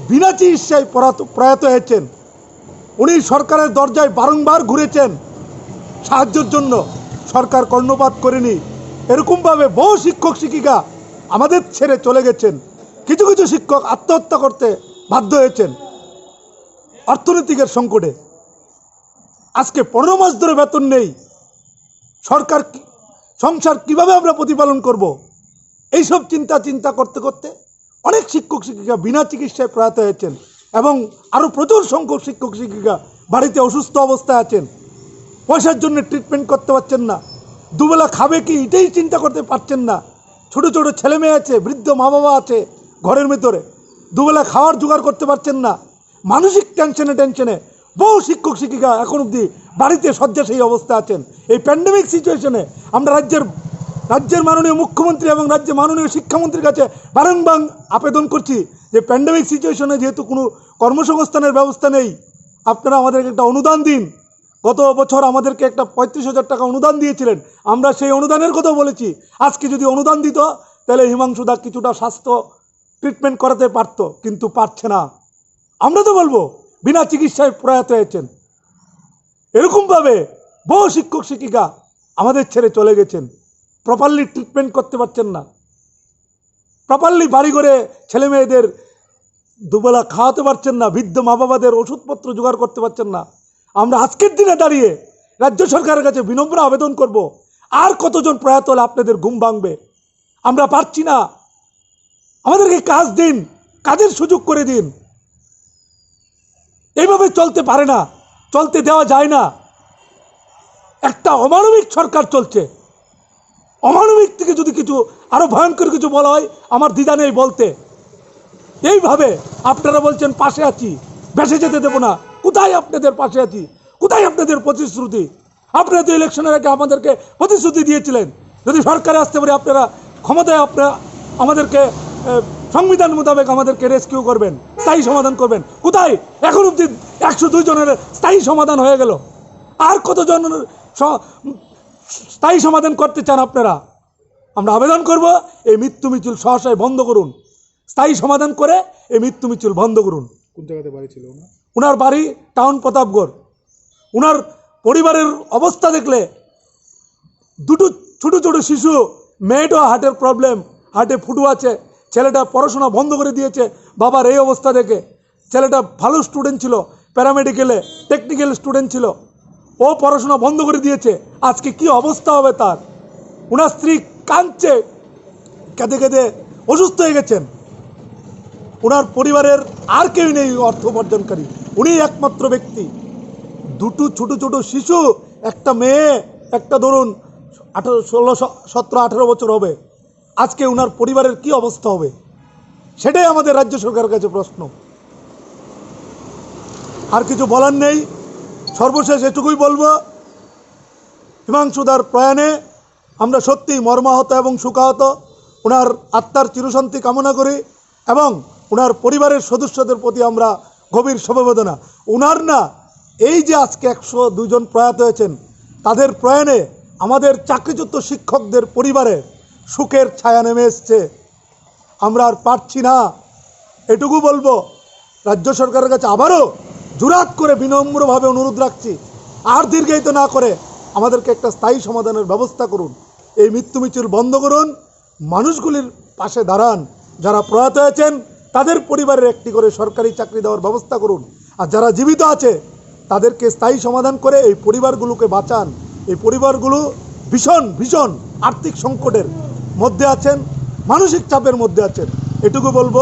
বিনা চিকিৎসায় পরাত-, প্রয়াত হয়েছেন, উনি সরকারের দরজায় বারংবার ঘুরেছেন সাহায্যের জন্য, সরকার কর্ণপাত করেনি। এরকমভাবে বহু শিক্ষক শিক্ষিকা আমাদের ছেড়ে চলে গেছেন। কিছু কিছু শিক্ষক আত্মহত্যা করতে বাধ্য হয়েছেন অর্থনৈতিকের সংকটে। আজকে পনেরো মাস ধরে বেতন নেই। সরকার কি-, সংসার কিভাবে আমরা প্রতিপালন করব? এইসব চিন্তা চিন্তা করতে করতে অনেক শিক্ষক শিক্ষিকা বিনা চিকিৎসায় প্রয়াত হয়েছেন এবং আরও প্রচুর সংখ্যক শিক্ষক শিক্ষিকা বাড়িতে অসুস্থ অবস্থায় আছেন, পয়সার জন্য ট্রিটমেন্ট করতে পারছেন না, দুবেলা খাবে কি এটাই চিন্তা করতে পারছেন না। ছোট ছোট ছেলে মেয়ে আছে, বৃদ্ধ মা বাবা আছে ঘরের ভিতরে, দুবেলা খাওয়ার জোগাড় করতে পারছেন না। মানসিক টেনশনে টেনশনে বহু শিক্ষক শিক্ষিকা এখন অবধি বাড়িতে শয্যাশায়ী অবস্থা আছেন। এই প্যান্ডেমিক সিচুয়েশনে আমরা রাজ্যের, রাজ্যের মাননীয় মুখ্যমন্ত্রী এবং রাজ্যের মাননীয় শিক্ষামন্ত্রীর কাছে বারংবার আবেদন করছি যে প্যান্ডেমিক সিচুয়েশনে যেহেতু কোনো কর্মসংস্থানের ব্যবস্থা নেই, আপনারা আমাদেরকে একটা অনুদান দিন। গত বছর আমাদেরকে একটা পঁয়ত্রিশ হাজার টাকা অনুদান দিয়েছিলেন, আমরা সেই অনুদানের কথা বলেছি। আজকে যদি অনুদান দিত, তাহলে হিমাংশু দা কিছুটা স্বাস্থ্য ট্রিটমেন্ট করাতে পারতো, কিন্তু পারছে না। আমরা তো বলবো, বিনা চিকিৎসায় প্রয়াত হয়েছেন। এরকমভাবে বহু শিক্ষক শিক্ষিকা আমাদের ছেড়ে চলে গেছেন, প্রপারলি ট্রিটমেন্ট করতে পারছেন না, প্রপারলি বাড়ি ঘরে ছেলে মেয়েদের দুবেলা খাওয়াতে পারছেন না, বৃদ্ধ মা বাবাদের ওষুধপত্র জোগাড় করতে পারছেন না। আমরা আজকের দিনে দাঁড়িয়ে রাজ্য সরকারের কাছে বিনম্র আবেদন করব, আর কতজন প্রয়াত হলে আপনাদের ঘুম ভাঙবে? আমরা পারছি না, আমাদেরকে কাজ দিন, কাজের সুযোগ করে দিন। এইভাবে চলতে পারে না, চলতে দেওয়া যায় না। একটা অমানবিক সরকার চলছে। অমানবিক থেকে যদি কিছু আরো ভয়ঙ্কর কিছু বলা হয়, আমার দ্বিধা নেই বলতে। এইভাবে আপনারা বলছেন পাশে আছি, ভেসে যেতে দেবো না। কোথায় আপনাদের পাশে আছি? কোথায় আপনাদের প্রতিশ্রুতি? আপনারা তো ইলেকশনের আগে আমাদেরকে প্রতিশ্রুতি দিয়েছিলেন, যদি সরকারে আসতে পারে আপনারা ক্ষমতায় আপনারা আমাদেরকে, আহ, সংবিধান মোতাবেক আমাদেরকে রেস্কিউ করবেন, স্থায়ী সমাধান করবেন। কোথায়? এখন অবধি একশো দুই জনের স্থায়ী সমাধান হয়ে গেল, আর কতজন স-, স্থায়ী সমাধান করতে চান আপনারা? আমরা আবেদন করব, এই মৃত্যু মিছিল সহসায় বন্ধ করুন, স্থায়ী সমাধান করে এই মৃত্যু মিছিল বন্ধ করুন। কোন জায়গাতে বাড়ি ছিল ওনার? ওনার বাড়ি টাউন প্রতাপগড়। ওনার পরিবারের অবস্থা দেখলে দুটো ছোট ছোট শিশু, মেয়েটাও হার্টের প্রবলেম, হার্টে ফুটো আছে, ছেলেটা পড়াশোনা বন্ধ করে দিয়েছে বাবার এই অবস্থা দেখে। ছেলেটা ভালো স্টুডেন্ট ছিল, প্যারামেডিকেলে টেকনিক্যাল স্টুডেন্ট ছিল, ও পড়াশোনা বন্ধ করে দিয়েছে। আজকে কি অবস্থা হবে তার? ওনার স্ত্রী কাঁদছে, কেঁদে কেঁদে অসুস্থ হয়ে গেছেন। ওনার পরিবারের আর কেউ নেই অর্থ উপার্জনকারী। উনি একমাত্র ব্যক্তি। দুটো ছোট ছোট শিশু, একটা মেয়ে, একটা ধরুন আঠারো ষোলো সতেরো আঠারো বছর হবে। আজকে ওনার পরিবারের কি অবস্থা হবে, সেটাই আমাদের রাজ্য সরকারের কাছে প্রশ্ন। আর কিছু বলার নেই। সর্বশেষ এটুকুই বলবো, হিমাংশুদার প্রয়াণে আমরা সত্যিই মর্মাহত এবং শোকাহত। ওনার আত্মার চিরশান্তি কামনা করি এবং ওনার পরিবারের সদস্যদের প্রতি আমরা গভীর সমবেদনা। ওনার না, এই যে আজকে একশো দুই জন প্রয়াত হয়েছেন, তাদের প্রয়াণে আমাদের চাকরিচ্যুত শিক্ষকদের পরিবারে শোকের ছায়া নেমে এসছে। আমরা আর পারছি না। এটুকু বলবো, রাজ্য সরকারের কাছে আবারও জোরাত করে বিনম্রভাবে অনুরোধ রাখছি, আর দীর্ঘায়িত না করে আমাদেরকে একটা স্থায়ী সমাধানের ব্যবস্থা করুন। এই মৃত্যু মিছিল বন্ধ করুন, মানুষগুলির পাশে দাঁড়ান। যারা প্রয়াত হয়েছেন, তাদের পরিবারের একটি করে সরকারি চাকরি দেওয়ার ব্যবস্থা করুন। আর যারা জীবিত আছে, তাদেরকে স্থায়ী সমাধান করে এই পরিবারগুলোকে বাঁচান। এই পরিবারগুলো ভীষণ ভীষণ আর্থিক সংকটের মধ্যে আছেন, মানসিক চাপের মধ্যে আছেন। এটুকু বলবো।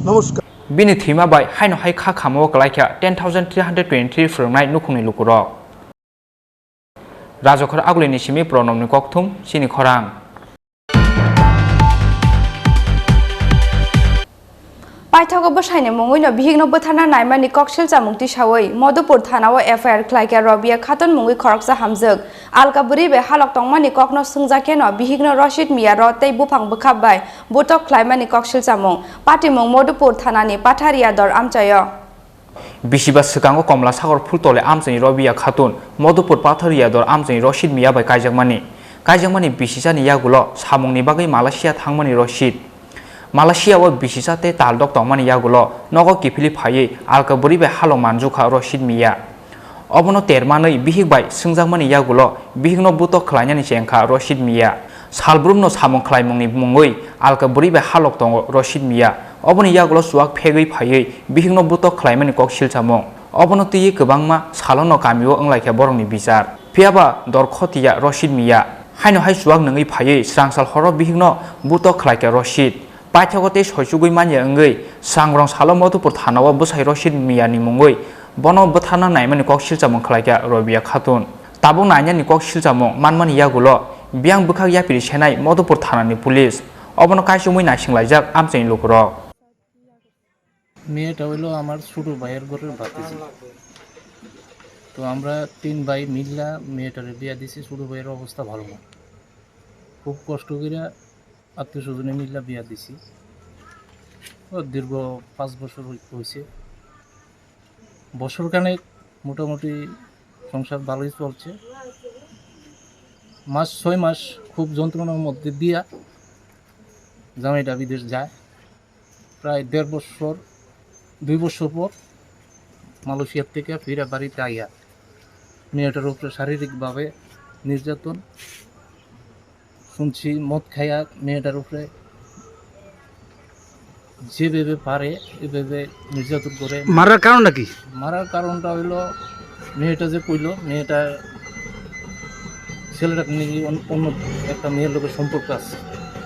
নমস্কার। Bini thwima bai haino hai kha khamo kwlaikha ten thousand three hundred twenty-three phwrwngnai nukhungni lukurok. Rajokhor Agulini simi Pranobni kokthum chini khorang. Paithago bwsaini mungwino bihikno bwtharna naimani kok silchamung tisawi Madhupur thanao F I R khlaikha Robia Khatun mungwi khoroksa hamjwk. Alka bwrwi bai halok tongmani kokno swngjak kheno bihikno Roshid Miya rot tei buphang bwkhap bai butok khlaimani kok silchamung. Patimung Madhupur thanani Patharia dor amchaio. Bisiba swkango Komla Sagor Phultole amchaini Robia Khatun, Madhupur Patharia dor amchaini Roshid Miya bai kaijakmani. Kaijakmani bisisani yagulo samungni bagwi Malaysia thangmani Roshid. Malaysia o bisisa tei taldok tongmani yagulo nogo kiphilwi phaiwi alka bwrwi bai halok manjukha Roshid Miya. Obono termanwi bihik bai swngjakmani yagulo bihikno butok khlainani chengkha Roshid Miya. Salbrumno samung khlaimungni mungwi alka bwrwi bai halok tongo Roshid Miya. Oboni yagulo chuwak phegwi phaiwi bihikno butok khlaimani kok silchamung. Obono twiwi kwbangma salono kamio wnglaikha borokni bichar. Phiyaba dor khotiya Roshid Miya. Haino hai chuwak nungwi phaiwi srangsal horo bihikno butok khlaikha Roshid. Paithago tei soichugwi manya wngwi sangrong salo Madhupur thanao bwsai Roshid Miyani mungwi bono bwtharna naimani kok silchamung khlaikha Robia Khatun. Tabuk nainani kok silchamung manmani yagulo biyang bwkhak yapiri senai Madhupur thanani police obono kaisumwi naisinglaijak amchaini lukurok. মেয়েটা হইলো আমার ছোট ভাইয়ের ঘরের ভাতিজি। তো আমরা তিন ভাই মিল্লা মেয়েটারে বিয়া দিছি, ছোট ভাইয়ের অবস্থা ভালো না। খুব কষ্ট কইরা আত্মীয় স্বজনে মিল্লা বিয়া দিছি। ও দীর্ঘ পাঁচ বছর হই-, হইছে। বছরখানেক মোটামুটি সংসার ভালোই চলছে। মাস, ছয় মাস খুব যন্ত্রণার মধ্যে দিয়া জামাইটা বিদেশ যায়। প্রায় দেড় বছর, দুই বছর পর মালয়েশিয়ার থেকে ফিরে বাড়িতে আইয়া মেয়েটার উপরে শারীরিকভাবে নির্যাতন শুনছি। মদ খাইয়া মেয়েটার উপরে যেভাবে পারে এভাবে নির্যাতন করে। মারার কারণটা কি? মারার কারণটা হইলো, মেয়েটা যে কইলো, মেয়েটা ছেলেটাকে নিয়ে অন-, অন্য একটা মেয়ের লোকের সম্পর্ক আছে,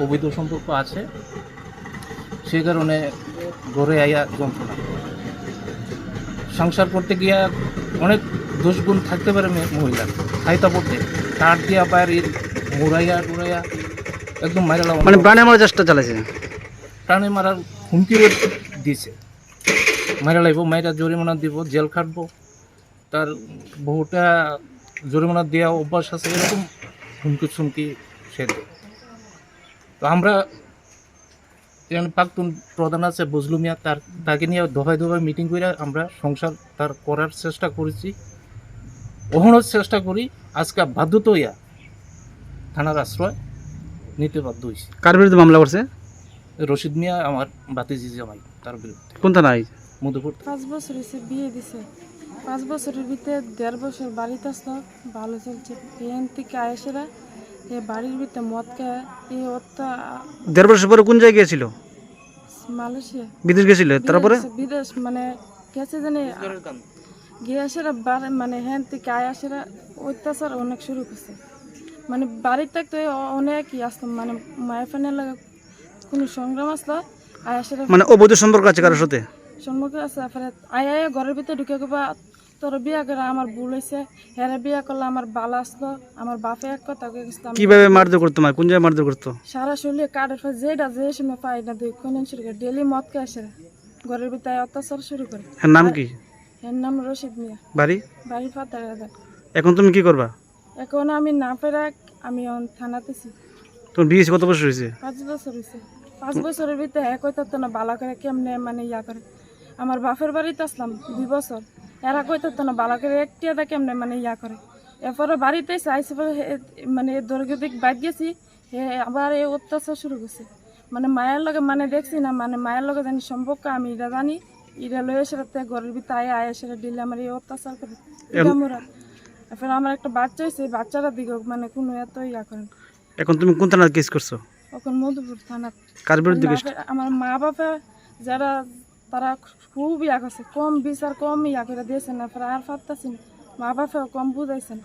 অবৈধ সম্পর্ক আছে। সে কারণে ঘরে আইয়া যন্ত্রণা। সংসার করতে গিয়া অনেক দোষ গুণ থাকতে পারে মে-, মহিলার। খাইতা পড়তে কাঠ দিয়া বাইরে ঘুরাইয়া টুরাইয়া একদম মাইরা লাগানো। মানে প্রাণে মারার চেষ্টা চালাইছে? প্রাণে মারার হুমকি দিছে। মাইরা লাইব, মাইরা জরিমানা দিব, জেল খাটবো। তার বহুটা জরিমানা দেওয়া অভ্যাস আছে, এরকম হুমকি চুমকি সে দেয়। তো আমরা এখানে প্রাক্তন প্রধান আছে বজলু মিয়া, তার, তাকে নিয়ে দফায় দফায় মিটিং করে আমরা সংসার তার করার চেষ্টা করেছি, অহনও চেষ্টা করি। আজকে বাধ্যত হইয়া থানার আশ্রয় নিতে বাধ্য হয়েছি। কার বিরুদ্ধে মামলা করছে? রশিদ মিয়া, আমার ভাতিজি জামাই, তার বিরুদ্ধে। কোন থানায়? মধুপুর। পাঁচ বছর হয়েছে বিয়ে দিছে, পাঁচ বছরের ভিতরে দেড় বছর বাড়িতে আসলো, ভালো চলছে। এখান থেকে আয়েসেরা এ বাড়ির ভিতরে মদ খায়, এই অত্যা- দেড় বছর পরে কোন জায়গায় গেছিল? মালয়েশিয়া। বিদেশ গেছিল, তারপরে? বিদেশ, বিদেশ মানে গেছে জানি, গিয়ে আসেরা বার-, মানে হ্যান থেকে আয় আসেরা অত্যাচার অনেক শুরু করছে। মানে বাড়ির থাকতে অ-, অনেক ই আসতো, মানে মায়ের ফোনের লাগে কোনো সংগ্রাম আসলো, আয় আসেরা মানে অবৈধ সম্পর্ক আছে কারোর সাথে? সম্মুখে আছে, ফের আয়া আয়া ঘরের ভিতরে ঢুকে গেবা, "তোর বিয়া করে আমার ভুল হয়েছে, হেরে বিয়া করলে আমার ভালো আসলো, আমার বাপে এক কথা কয়ে গেছিল, আমি" কিভাবে মারধর করতো মা? কোন জায়গায় মারধর করতো? সারা শরীরে কাটের ফের যেটা যে সময় পাই না, দুই কোন শুরু করে, ডেইলি মদ খেয়ে আসে, ঘরের ভিতরে অত্যাচার শুরু করে। হ্যাঁ, নাম আর কি? এর নাম রশিদ মিয়া। বাড়ি? বাড়ি ফাতাগাদা। এখন তুমি কি করবা? এখন আমি না ফেরাক, আমি অন থানাতে আছি। তোমার বিয়ে হয়েছে কত বছর হয়েছে? পাঁচ বছর হয়েছে। পাঁচ বছরের ভিতরে এক হইতো তো না বালা করে কেমনে মানে ইয়া করে। আমার বাপের বাড়িতে আসলাম দুই বছর, এরা কইতো তো না বালা করে একটিয়া দা কেমনে মানে ইয়া করে। এরপরে বাড়িতে এসে আইসে পরে হে-, মানে দৈর্ঘ্য দিক বাইক গেছি, হে আবার এই অত্যাচার শুরু করছে। মানে মায়ের লগে মানে দেখছি না, মানে মায়ের লগে জানি সম্পর্ক আমি এটা জানি, এটা লয়ে সেটাতে ঘরের ভিতরে আয়া আয়া সেটা দিলে আমার এই অত্যাচার করে। এম- এটা মোরা। এরপরে আমার একটা বাচ্চা হয়েছে, এই বাচ্চাটার দিকে মানে কোনো এত ইয়া করেন। এখন তুমি কোন থানায় কেস করছো? এখন মধুপুর থানা। কার বিরুদ্ধে না, কেস? ফের আমার মা বাপে যারা, তারা খুব ইয়া করছে, কম বিচার কম ইয়া করে দিয়েছে না, ফের আর পারতাছি না। মা বাপেও কম বুঝাইছে না।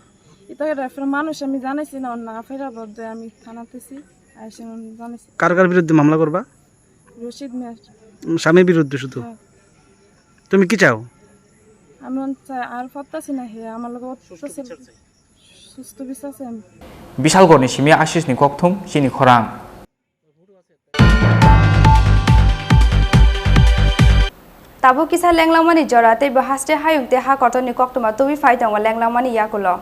এটা রেফার মানুষ আমি জানাইছি না, না ফেরা বলতে আমি থানাতে আছি, আইসে আমি জানাইছি। কার কার বিরুদ্ধে মামলা করবা? রশিদ মিয়ার। উম, স্বামীর বিরুদ্ধে শুধু? হ্যাঁ। তুমি কি চাও? আমি অন-, চাই আর পারতাছি না, হে আমার লগে অত্যাচার। সুস্থ বিচার চাই আমি। Bishalgarhni simi Ashishni kokthum chini khorang. Tabuk kisa lenglangmani jora tei bo haste hayung tei ha kotorni koktwma tubui phai tongo lenglangmani yakulo.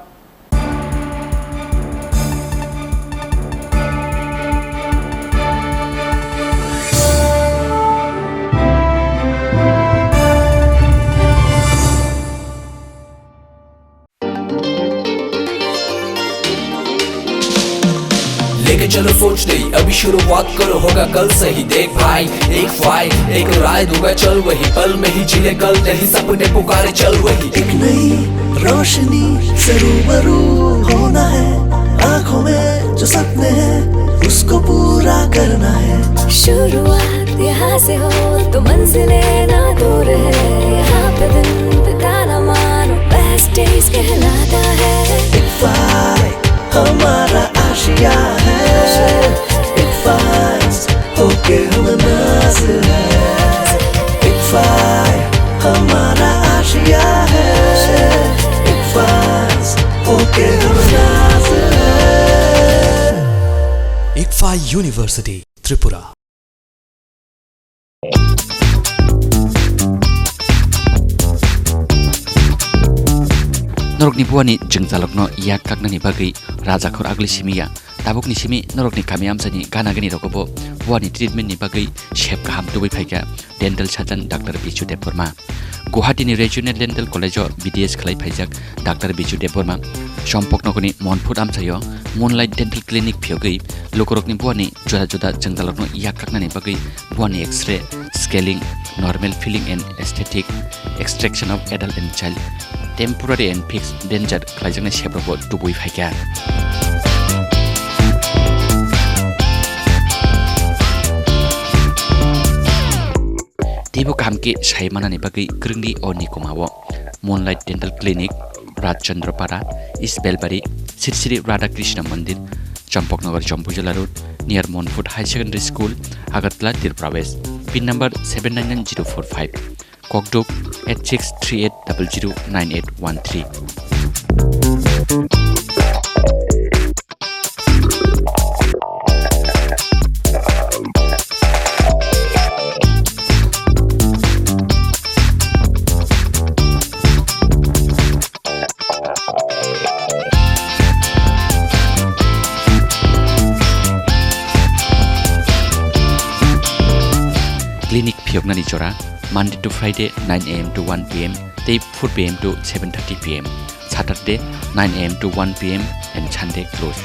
लेके चलो सोच दे, अभी शुरुआत करो, होगा कल सही। देख भाई, एक फाइल, एक राय दूंगा, चल वही पल में ही जी ले कल, नहीं सपने पुकारे, चल वही। एक नई रोशनी से रूबरू होना है, आंखों में जो सपने हैं, उसको पूरा करना है। शुरुआत यहाँ से हो तो मंजिलें ना दूर है, यहाँ पे दिन बिताना मानो बेस्ट डेज कहलाता है। इकफाई हमारा आशिया है, इकफाई होके हम नाज है, इकफाई हमारा आशिया है, इकफाई होके हम नाज है। Ikfai University, Tripura. Norokni buani jwngjalokno yak kaknani bagwi rajakhor agli simi ya. Tabukni simi norokni kami amchaini gana gani rogobo buani treatment ni bagwi sep kaham tubui phaikha dental surgeon Doctor Bichu Debbarma. Guwahati ni Regional Dental College o B D S khlai phaijak Doctor Bichu Debbarma. Chompoknogor ni Monphut amchaio Moonlight Dental Clinic phiyogwi lukurokni buani juda juda jwngjalokno yak kaknani bagwi buani X-ray, scaling, normal filling and aesthetic, extraction of adult and child, temporary and fixed denture khlaijaknai seprokbo tubui phaikha. Teibo kaham khe sai manani bagwi kwrwngdi o nikoma o. Moonlight Dental Clinic, Rajchandra Para, East Belbari, Sri Sri Radha Krishna Mandir, Champaknagar, Jampuijala Road, near Monphut High Secondary School, Agartala, Tripura West. Pin number seven nine nine zero four five. Kokduk eight six three eight double zero nine eight one three. Clinic phiyoknani jora Monday to Friday nine A M to one P M tei four P M to seven thirty P M. Saturday nine A M to one P M and Sunday close.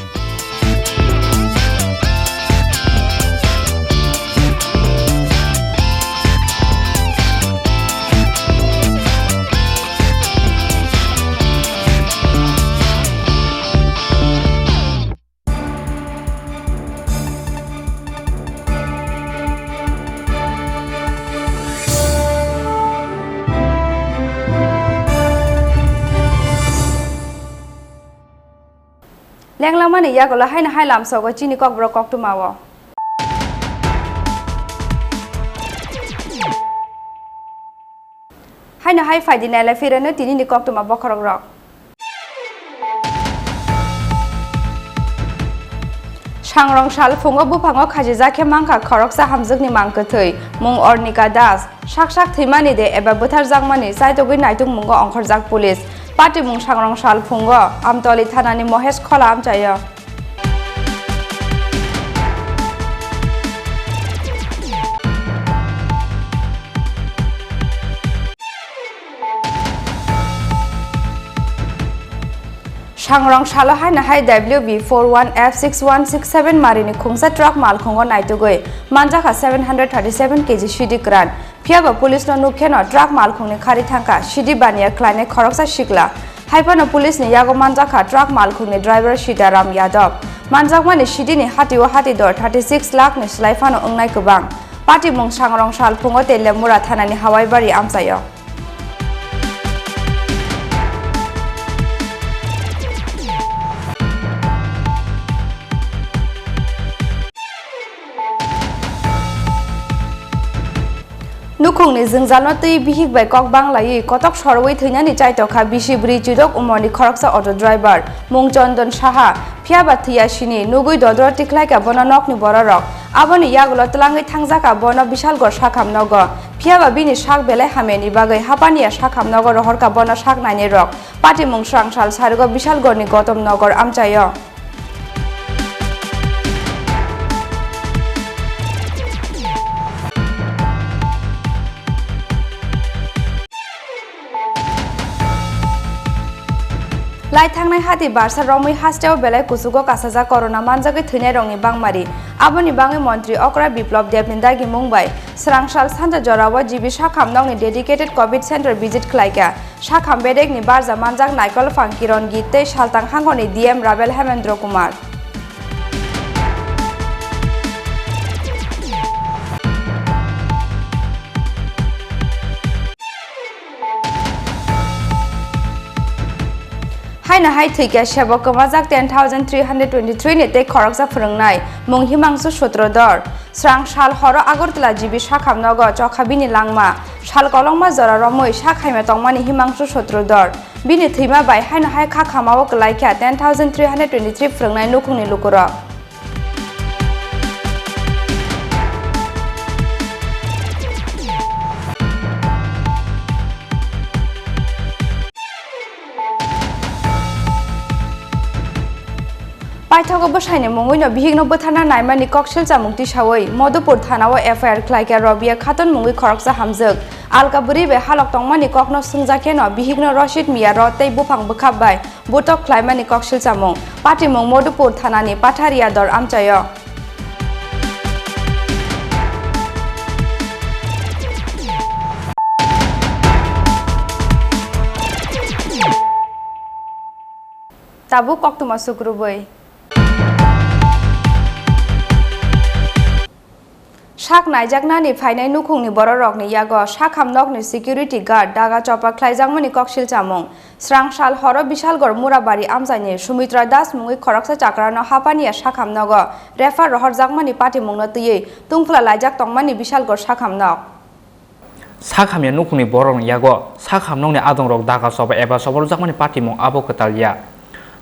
Lenglangmani yagulo haino hai lamsogo chini kokborok koktwmao. Haino hai phaidi nailai phirano tinini koktwma bokhorok rok. Sangrong sal phungo buphango khajijak khe mankha khoroksa hamjwkni mang kwthwi, mung Ornika Das, sak sak thwimani de eba bwtharjakmani chaitogwi naitukmungo ongkhorjak police. Patimung Sangrong sal phungo Amtoli thanani Mohesh Khola amchaio. Sangrong salo haino hai W B four one F six one six seven marini khungsa truck malkhungo naitugwi manjakha seven hundred thirty seven K G sidi kwran. Phiyaba police no nuk kheno truck malkhungni khari thangkha sidi baniya khlainai khoroksa sikla. Haiphano police ni yago manjakha truck malkhungni driver Sitaram Yadav. Manjakmani sidini hatio hatidor thirty six lakh ni slai phano wngnai kwbang. Patimung Sangrong sal phungo Telemura thanani Hawaibari amchaio. Nukhungni jwngjalno twi bihik bai kok banglaiwi kotok sorowi thwinani chaitokha bisi bwrwi chudok umorni khoroksa auto driver mung Chondon Saha, phiyaba thwiya sini nugwi dodro tikhlaikha bono nokni bororok. Aboni yagulo twlangwi thangjakha bono Bishalgor sakham nogo, phiyaba bini sak belai hamyani bagwi hapaniya sakham nogo rohorkha bono sak nainai rok. Patimung Srangsal sarigo Bishalgorni Gotom Nogor amchaio. Lai thangnai hati barsa romwi hasteo belai kuchugo kasajak corona manjagwi thwinairokni bangmari. Aboni bagwi montri Okra Biplop Debni dagimung bai Srangsal sanja jorao G B sakham nokni dedicated covid center visit khlaikha. Sakham bedekni barja manjak Naikol Phang Kiron Git tei Saltang Hangoni D M Rabel Hemendra Kumar. Haino hai thwikha sebo kwmajak ten thousand three hundred twenty three ni tei khoroksa phwrwngnai mung Himangsu Sutrodor. Srang sal horo Agartala G B sakham nogo chokha bini langma. Sal kolokma jora romwi sak haima tongmani Himangsu Sutrodor. Bini thwima bai haino hai kha khamao kwlaikha ten thousand three hundred twenty three phwrwngnai nukhungni lukurok. Paithago bwsaini mungwino bihikno bwtharna naimani kok silchamung tisawi Madhupur thanao F I R khlaikha Rabia Khatun mungwi khoroksa hamjwk. Alka bwrwi bai halok tongmani kokno swngjak kheno bihikno Rashid Mia rot tei buphang bwkhap bai butok khlaimani kok silchamung. Patimung Madhupur thanani Patharia dor amchaio. Tabuk koktwma sukrubwi. Sak naijaknani phainai nukhungni bororokni yago sakham nokni security guard daga chopa khlaijakmani kok silchamung. Srang sal horo Bishalgor Murabari amchaini Sumitra Das mungwi khoroksa chakrano hapaniya sakham nogo refer rohorjakmani patimungno twiwi tungphla laijak tongmani Bishalgor sakham nok. Sak hamya nukhungni borokni yago sak hamnokni adongrok daga choba eba choba rwjakmani patimung abo kwtal ya.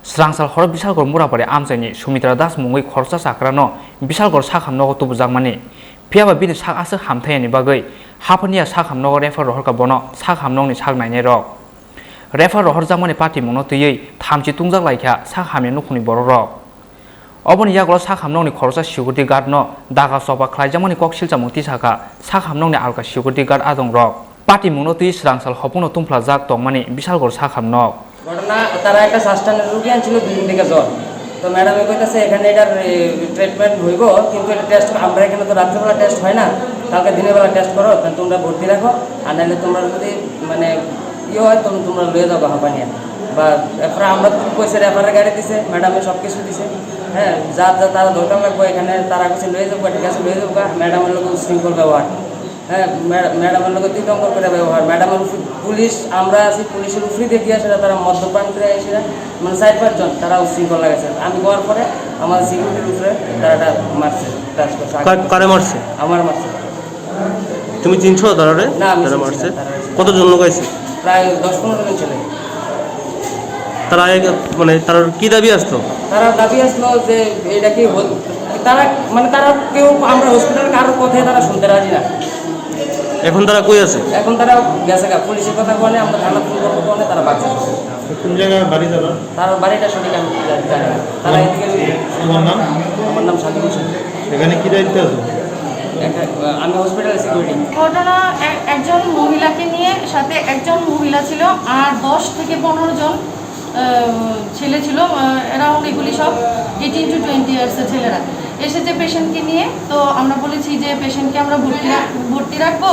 Srangsal horo Bishalgor Murabari amchaini Sumitra Das mungwi khoroksa chakrano Bishalgor sak hamnogo tubujakmani. Phiyaba bini sak aswk hamthaiyani bagwi haphaniya sak hamnogo refer rohorkha bono sak hamnokni sak nainairok. Refer rohorjakmani patimungno twiwi thamchi tungjak laikha sak hamya nukhungni borokrok. Oboni yagulo sak hamnokni khoroksa security guard no daga choba khlaijakmani kok silchamung tisakha sak hamnokni alka security guard adongrok. Patimungno twi srangsal hopungno tungphlajak tongmani Bishalgor sak hamnok. ঘটনা, তারা একটা সাস্টেনের রুগী আনছিল দুই দিন থেকে জ্বর। তো ম্যাডামে কইতাছে এখানে এটার ট্রিটমেন্ট হইব, কিন্তু এটা টেস্ট আমরা এখানে তো রাত্রেবেলা টেস্ট হয় না, কালকে দিনের বেলা টেস্ট করো, তাহলে তোমরা ভর্তি রাখো। আর নাহলে তোমরা যদি মানে ইয়ে হয়, তখন তোমরা লয়ে যাবো হাঁপানিয়া। বা এরপরে আমরা তো কইছে রেফারের গাড়ি দিছে, ম্যাডামে সব কিছু দিছে। হ্যাঁ, যা যা তারা দরকার লাগবে এখানে তারা কাছে লয়ে যাবো, ঠিক আছে, লয়ে যাবো। ম্যাডামের লোক উশৃঙ্খল ব্যবহার। হ্যাঁ, ম্যাড-, ম্যাডামের লোক তিন নম্বর করে ব্যবহার। ম্যাডামের উপর পুলিশ, আমরা আছি, পুলিশের উপরে দিয়ে গিয়ে সেটা তারা মদ্যপান করে এসে মানে চার পাঁচজন তারা উশৃঙ্খল লাগাইছে। আমি যাওয়ার পরে আমার সিকিউরিটির উপরে তারা এটা মারছে, টাচ করছে। কার-, কারে মারছে? আমার মারছে। তুমি চিনছো তারারে? না, আমি তারা চিনছি না, মারছে? তারা চিনছি। কতজন লোক আছে? প্রায় দশ পনেরো জন ছিলেন। তারা আগে, মানে, তার কি দাবি আসতো? তারা দাবি আসলো যে এটা কি হল-, তারা, মানে, তারা কেউ, আমরা হসপিটাল কারোর কথা তারা শুনতে রাজি না। এখন তারা কই আছে? এখন তারা গেছে গা, পুলিশের কথা বলে আমরা থানা ফোন করবো, বলে তারা বাচ্চা। কোন জায়গায় বাড়ি তারা? তার বাড়িটা সঠিক আমি জানি না। তারা এদিকে তোমার নাম? আমার নাম সাকিব হোসেন। এখানে কি দায়িত্বে আছো? একটা, আমি হসপিটাল সিকিউরিটি। ঘটনা এক-, একজন মহিলাকে নিয়ে, সাথে একজন মহিলা ছিল, আর দশ থেকে পনেরো জন, আহ, ছেলে ছিল। আহ, অ্যারাউন্ড এগুলি সব এইটিন টু টোয়েন্টি ইয়ার্সের ছেলেরা এসেছে পেশেন্টকে নিয়ে। তো আমরা বলেছি যে পেশেন্টকে আমরা ভর্তি রাখ-, ভর্তি রাখবো,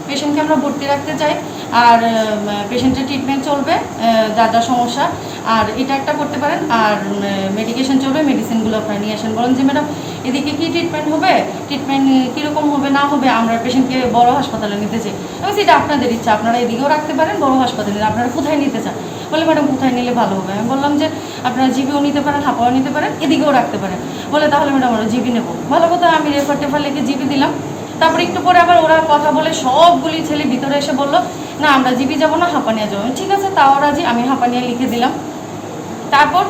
পেশেন্টকে আমরা ভর্তি রাখতে চাই। আর, আহ, পেশেন্টের ট্রিটমেন্ট চলবে, আহ, যা যা সমস্যা। আর এটা একটা করতে পারেন, আর, উম, মেডিকেশন চলবে, মেডিসিনগুলো আপনারা নিয়ে আসেন। বলেন যে, "ম্যাডাম, এদিকে কি ট্রিটমেন্ট হবে? ট্রিটমেন্ট কীরকম হবে না হবে, আমরা পেশেন্টকে বড় হাসপাতালে নিতে চাই।" আমি বলছি, "এটা আপনাদের ইচ্ছা, আপনারা এদিকেও রাখতে পারেন, বড় হাসপাতালে, আপনারা কোথায় নিতে চান?" বলে, "ম্যাডাম, কোথায় নিলে ভালো হবে?" আমি বললাম যে, "আপনারা জিবিও নিতে পারেন, হাপাও নিতে পারেন, এদিকেও রাখতে পারেন।" বলে, "তাহলে ম্যাডাম, আমরা জিবি নেব।" ভালো কথা, আমি রেফার টেফার লিখে জিবি দিলাম। তারপর একটু পরে আবার ওরা কথা বলে সবগুলি ছেলে ভিতরে এসে বলল, "না, আমরা জিবি যাব না, হাঁপানিয়া যাবো।" আমি, "ঠিক আছে, তাও রাজি।" আমি হাঁপানিয়া লিখে দিলাম। তারপর,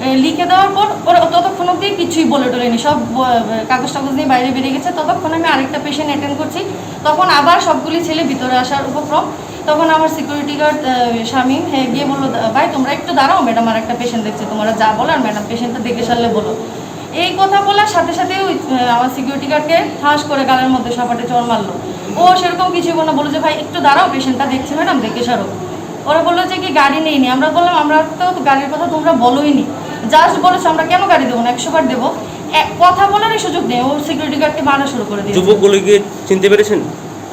এ, লিখে দেওয়ার পর ওরা ততক্ষণ অবধি কিছুই বলে টলেনি, সব ব-, কাগজ টাগজ নিয়ে বাইরে বেরিয়ে গেছে। ততক্ষণ আমি আরেকটা পেশেন্ট অ্যাটেন্ড করছি, তখন আবার সবগুলি ছেলে ভিতরে আসার উপক্রম। তখন আমার সিকিউরিটি গার্ড, আহ, শামীম, হে গিয়ে বললো, "ভাই, তোমরা একটু দাঁড়াও, ম্যাডাম আর একটা পেশেন্ট দেখছে, তোমরা যা বলার ম্যাডাম পেশেন্টটা দেখে সারলে বলো।" এই কথা বলার সাথে সাথে ওই, আহ, আমার সিকিউরিটি গার্ডকে ঠাস করে গালের মধ্যে সাপাটে চড় মারলো। ও সেরকম কিছুই বলে না, বললো যে, "ভাই, একটু দাঁড়াও, পেশেন্টটা দেখছে ম্যাডাম, দেখে সারো।" ওরা বললো যে, "কি গাড়ি নেই নি?" আমরা বললাম, "আমরা তো গাড়ির কথা তোমরা বলোই নি, জাস্ট বলেছো আমরা কেন গাড়ি দেবো না, একশো বার দেবো।" এক কথা বলারই সুযোগ নেই, ও সিকিউরিটি গার্ডকে মারা শুরু করে দিয়েছে। যুবকগুলিকে চিনতে পেরেছেন?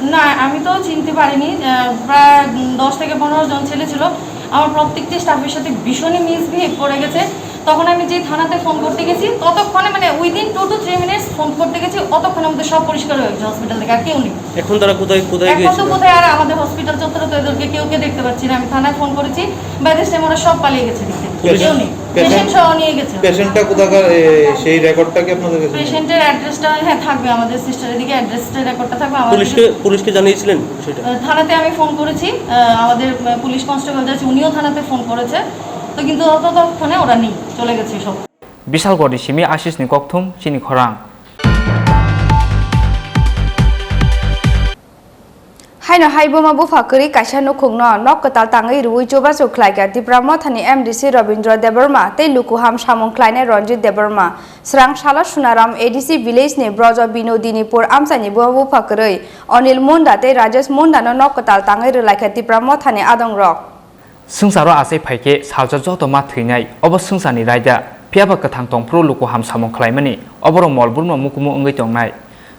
না, আমি তো চিনতে পারিনি। আহ, প্রায়, উম, দশ থেকে পনেরো জন ছেলে ছিল। আমার প্রত্যেকটি স্টাফের সাথে ভীষণই মিসবিহেভ করে গেছে। তখন আমি যে থানাতে ফোন করতে গেছি, ততক্ষণে, মানে, within two two three minutes phone করতে গেছি, অতক্ষণে আমাদের সব পরিষ্কার হয়ে গেছে হসপিটাল থেকে, আর কেউ নেই। এখন তারা কোথায়, কোথায় এখন তো গিয়েছিল? কোথায়, আর আমাদের হসপিটাল চত্বরে তো এদেরকে কেউকে দেখতে পাচ্ছি না। আমি থানায় ফোন করেছি, বাই দিস টাইম ওরা সব পালিয়ে গেছে, পুলিশ, কেউ নেই। পেশেন্ট, পেশেন্ট সহ নিয়ে গেছে। পেশেন্টটা কোথাকার, এ, সেই রেকর্ডটা কি আপনাদের কাছে নেই? পেশেন্টের অ্যাড্রেসটা, হ্যাঁ, থাকবে আমাদের সিস্টার, এদিকে অ্যাড্রেসটা রেকর্ডটা থাকবে। আমার পুলিশকে, পুলিশকে জানিয়েছিলেন বিষয়টা? আহ, থানাতে আমি ফোন করেছি, আহ, আমাদের, আহ, পুলিশ কনস্টেবল যে আছে, উনিও থানাতে ফোন করেছে। তো কিন্তু ততক্ষণে ওরা নেই, চলে গেছে সব। Bisalgorni simi Asisni kokthum chini khorang. Haino hai buma bupha kwrwi kaisa nukhungno nok kwtal tangwi rwui chubachu khlaikha Tipra Mothani M D C Robindra Debbarma tei lukuham samung khlainai Ranjit Debbarma. Swrang salo Sunaram A D C village ni Brojo Binodinipur amchaini buma bupha kwrwi Anil Munda tei Rajesh Munda no nok kwtal tangwi rwlaikha Tipra Mothani adongrok. Swngcharo achai phai khe salsa joto ma thwinai, obo swngcharni raida, phiyaba kwthang tong phuru luku ham samung khlaimani, oborok mol burma mukumu wngwi tongnai.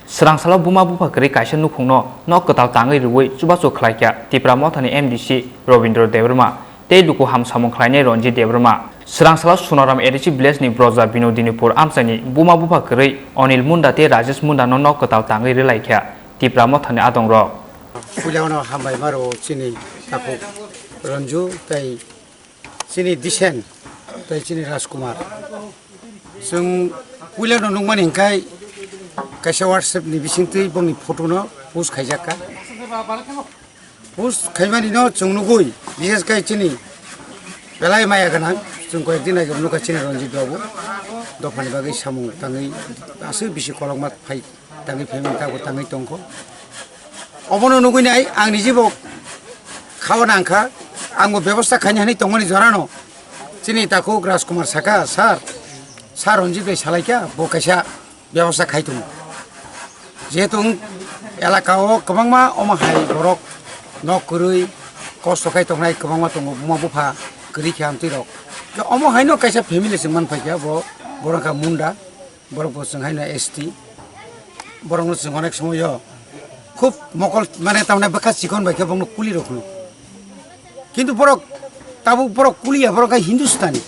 Swrang salo buma bupha kwrwi kaisa nukhungno nok kwtal tangwi rwui chubachu khlaikha Tipra Mothani M D C Robindra Debbarma tei luku ham samung khlainai Ranjit Debbarma. Swrang salo Sunaram A D C village ni Broja Binodinipur amchaini buma bupha kwrwi Anil Munda tei Rajesh Munda no nok kwtal tangwi rwlaikha Tipra Mothani adongrok. Puila ono hambai maro chini takhuk Ranju tei chini Disen tei chini Rajkumar. Chwng puila no nukmani hinkhai kaisa WhatsApp ni bisingtwi bongni photo no post khaijakha. Post khaimani no chwng nugui, bishesh khai chini belai maya gwnang, chwng koyek din age nukha chini Ranjit babu dophani bagwi samung tangwi aswk bisi kolokma phai. Tangwi phaimani tabuk tangwi tongkho. Obono nugwi nai ang nijibo khao nangkha, angbo bebosta khaina hinwi tongmani jorano. Chini takhuk Rajkumar saka, "Sir, Sir Ranjit bai salaikha, bo kaisa bebosta khai tongo." Jehetu wng elaka o kwbangma omo hai borok nok kwrwi kosto khai tongnai kwbangma tongo, buma bupha kwrwi khe amtwi rok. Khe omo haino kaisa family se man phaikha bo, borok kha Munda. Borok bo chwng haino S T, borokno chwng onek somoyo khub mokol, mane, tamni bwkha chikon bai khe bongno kuli rw phano. Kintu borok tabuk borok kuliya, borok hai Hindustani.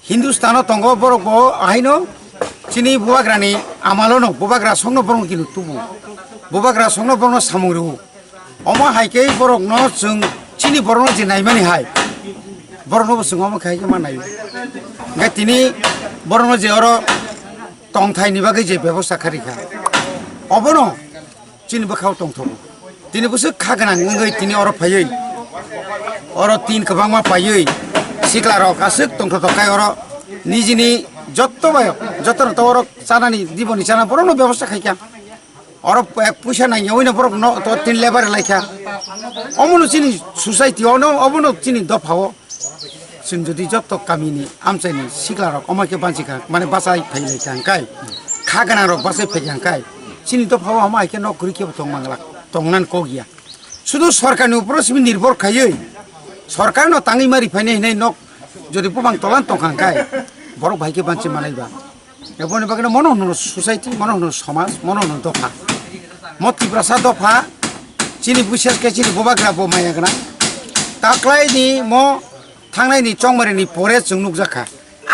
Hindustano tongo, borok bo haino chini bubagrani amalono, bubagra songno borokno kinu tubu. Bubagra songno borokno samung rw. Omo hai khe borokno chwng chini borokno je naimani hai, borokno bo chwng omo khai khe ma naio. Hingkhe tini borokno je oro tongthaini bagwi je bebosta kharikha, obono chini bwkhao tongthogo. Tini bwswk kha gwnang wngwi tini oro phaiwi, oro tin kwbangma paiwi sikla rok aswk tongthotok khai oro nijini jotto bai jotto rok oro chanani diboni chana borokno bebosta khaikha. Oro puisa nangyawi no borok no to tin lebar laikha. Omono chini society ono omono chini dopha o. Chwng jodi jotto kamini amchaini siklarok omo khe banchi kha, mane bachai phai lai kha hwnkhe, kha gwnangrok bachai phai kha hwnkhe, chini dophao omo hai khe nok kwrwi khe bo tong mangla, tongnan kok ya. Sudu sorkarni uporo simi nirbhor khaiwi, sorkarno tangwi mari phainai hinai nok jodi bubang tolan tong kha hwnkhe, borok bai khe banchi manai ba. Eboni bagwi mono hwnwi society, mono hwnwi somaj, mono hwnwi dopha. Mo Tiprasa dopha, chini busias khe chini bubagra bo maya gwnang. Taklaini mo thangnaini chongmarini pore chwng nukjakha.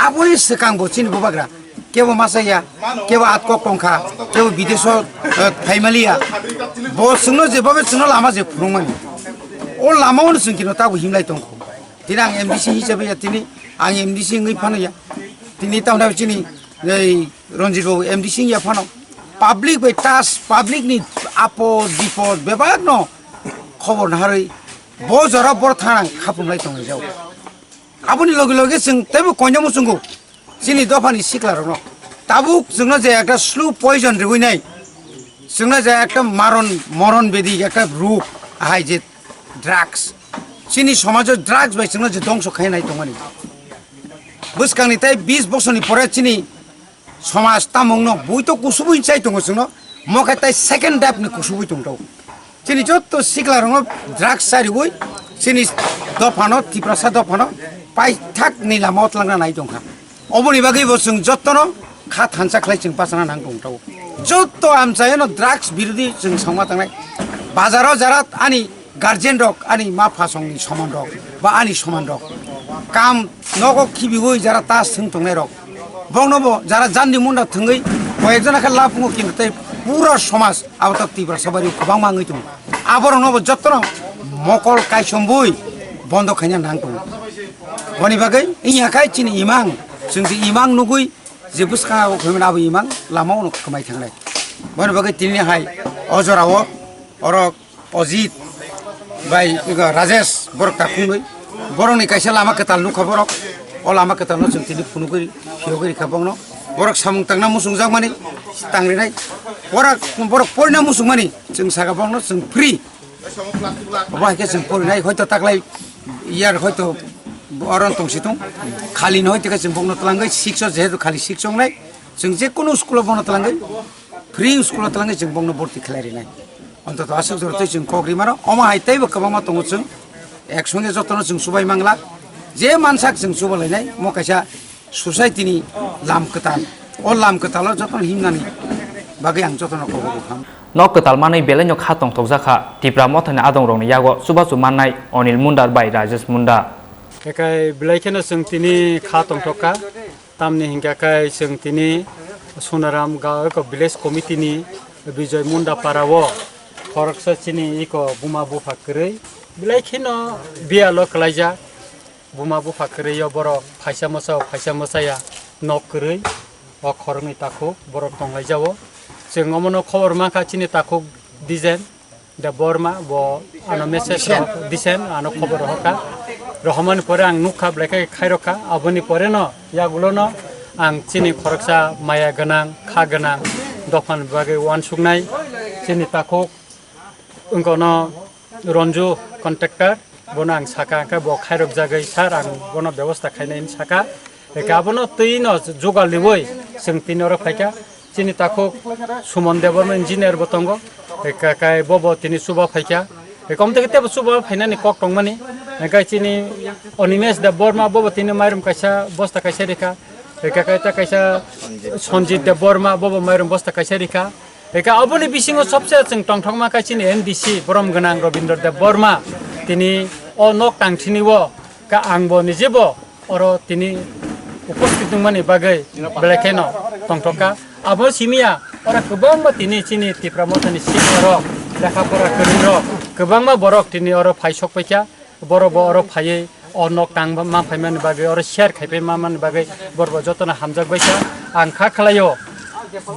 Aboni swkang bo chini bubagra kebo masa ya, kebo atkok tongkha, kebo bideso, eh, phaimaliya. Bo chwngno jebobe chwngno lama je phunukmani. O lama ono chwng kino tabo himlai tongkho. Tini ang M D C hisabe ya, tini ang M D C wngwi phano ya. Tini tamda chini ei Ranjit babu M D C wngya phano. Public bai tas, public ni apod bipod bebak no khobor naharwi bo jora bor thang khapung lai tongwi jao. Aboni loge loge chwng teibo koinamo chwngo chini dophani sikla rokno. Tabuk chwngno je ekta slow poison riwi nai, chwngno je ekta maron, moron bedi ekta ruk ahai je drugs. Chini somajo drugs bai chwngno je dongso khai nai tongmani. Bwskangni tei bis bosorni pore chini somaj tamungno bui to kusubui chai tongo chwngno, mokhe tei second dap ni kusubui tongtao. Chini jotto sikla rokno drugs chariwi chini dophano, Tiprasa dophano paithak ni lama o twlangna nai tongkha. Oboni bagwi bo chwng jottono kha thansa khlai chwng bachana nang tongtao. Jotto amchaino drugs birodhi chwng songma tangnai. Bazaro jara ani guardian rok, ani ma phasongni soman rok ba ani soman rok, kam nogo khibiwi jara tas thwng tongnai rok, bongno bo jara jandi munda thwngwi koyek jona khe lapungo, kintu tei pura somaj abo tak Tiprasa bari kwbangma wngwi tongo. Aborokno bo jottono mokol kaisombui bondo khaina nang tongo. Boni bagwi wngya khai chini imang, chwng je imang nugwi je bwskango phaiman abo imang lama ono kwmai thangnai. Boni bagwi tini hai o jorao oro Ojit bai ego Rajesh borok takhungwi borokni kaisa lama kwtal nukha borok. O lama kwtalno chwng tini phunugwi phiyogwi rikha bongno. Borok samung tangna muchungjakmani tangrinai. Borok, borok porina muchungmani chwng saka bongno chwng free. Obo hai khe chwng porinai hoito taklai year hoito oro tongsi tong. Khalino hoito khe chwng bongno twlangwi six o jehetu khali six ongnai. Chwng je kunu school o bono twlangwi free school o twlangwi chwng bongno borti khlai rinai. Ontoto aswk jora tei chwng kok ri mano. Omo hai teibo kwbangma tongo chwng. Ek songe jotono chwng chubai mangla. Je mansak chwng chuba lainai. Mo kaisa society ni lam kwtal. O lam kwtalo jotono himnani bagwi ang jotono kok rw kha. Nok kwtal manwi belai no kha tongthokjak kha Tipra mothani adong rokni yago chubachu mannai Anil Mundar bai Rajesh Munda. Ekai belai kheno chwng tini kha tongthok kha. Tamni hinkha khe chwng tini Sonaram ga-, eko village committee ni Bijoy Munda para o khoroksa chini eko buma bupha kwrwi belai kheno biyalo kwlaijak. Buma bupha kwrwi o borok phaisa mwsa o phaisa mwsaya nok kwrwi o khoroknwi takhuk borok tonglaijao. Chwng omono khobor mankha chini takhuk Dijen Debbarma bo ano message rok disen ano khobor rohorkha. Rohormani pore ang nukha belai khe khairokha. Aboni pore no yagulo no ang chini khoroksa maya gwnang kha gwnang dophani bagwi uansuknai chini takhuk wngkha no Ranju contractor bono ang sakha hwnkhe bo khairokjagwi sir ang bono bebosta khainai hinwi sakha. Hwnkhe abono twi no jugal riwi chwng tini oro phaikha. Chini takhuk Suman Debbarma engineer bo tongo. Hwnkhe kai bobo tini chuba phaikha. Hwnkhe omtwi khe teibo chuba phainani kok tongmani. Hwnkhe chini Animesh Debbarma bobo tini mairum kaisa bosta kaisa rikha. Hwnkhe kai ta kaisa Sanjit Debbarma bobo mairum bosta kaisa rikha. Hwnkhe aboni bisingo sobse chwng tongthokma khe chini M D C borom gwnang Robindra Debbarma tini o nok tangthini o khe ang bo nije bo oro tini upasthit wngmani bagwi belai kheno tongthokha. Abo simiya oro kwbangma tini chini Tipra mothani sikla rok, lekha pora kwrwi rok kwbangma borok tini oro phai sok paikha. Borok bo oro phaiwi o nok tang ma phaimani bagwi oro share khaipai ma mani bagwi borok bo jotono hamjak baikha. Ang kha khlaio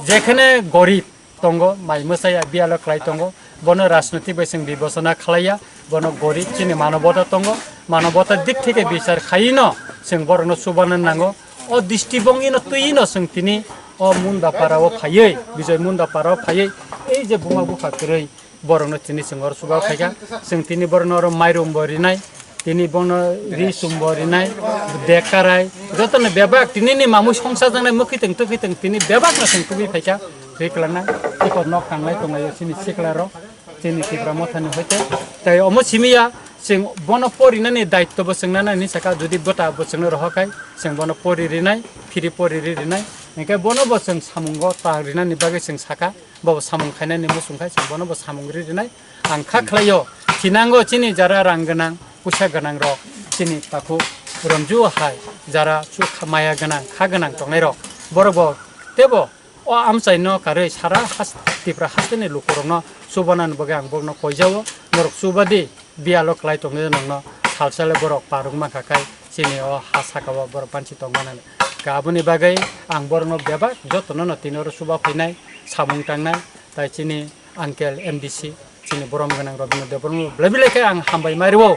jekhene gorib tongo, mai mwsaya biyalo khlai tongo, Bono rajniti bai chwng bibechona khlaiya, bono gorib chini manobota tongo, manobota dik theke bichar khaino chwng borokno chubana nango. O disti bongino twino chwng tini o Munda para o phaiwi, Bijoy Munda para o phaiwi, ei je buma bupha kwrwi borokno tini chwng oro chuba phaikha, chwng tini borokno oro mairum bo rinai, tini bono ri chum bo rinai, bag karai, jotono bebak tinini mamui songsa jaknai mwkhwtwng twkhwtwng tini bebakno chwng tubui phaikha, twi kwlangna, tei nok tanglai tonglaio chini sikla rok. Chini Tipra Mothani hoite. Tai omo simi ya, chwng bono porinani daitto bo chwng nanani saka, jodi bwta bo chwngno rohor khai, chwng bono pori rinai, phiri pori ri rinai. Hinkhe bono bo chwng samungo ta rinani bagwi chwng saka, bo samung khainani muchung khai, chwng bono bo samung ri rinai. Ang kha khlaio, thinango chini jara rang gwnang, puisa gwnang rok, chini takhuk romju hai, jara chu kha maya gwnang, kha gwnang tongnai rok, borok bo tebo O amchaino karwi sara has-, Tipra hasteni lukurokno chubanani bagwi ang borokno koijao, norok chubadi biyalo klai tongwi nongno salsale borok parwk mankha khai chini o ha sakao borok banchi tongmanani. Khe aboni bagwi ang borokno bebak jotono no tini oro chuba phainai, samung tangnai, tai chini uncle M D C, chini borom gwnang Robindra Debbarma belai belai khe ang hambai mai rwo.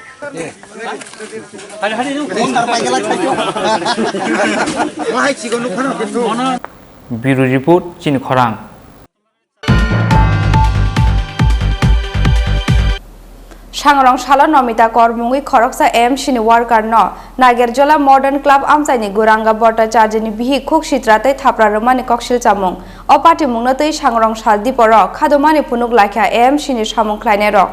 Bureau Report, chini khorang. Sangrong salo Nomita Kor mungwi khoroksa A M C ni worker no Nagerjola Modern Club amchaini Guranga Bhattacharya ni bihik khuk sitra tei thapra rwmani koksil chamung. O patimungno twi Sangrong sal diporo khadumani phunuk laikha A M C ni samung khlainairok.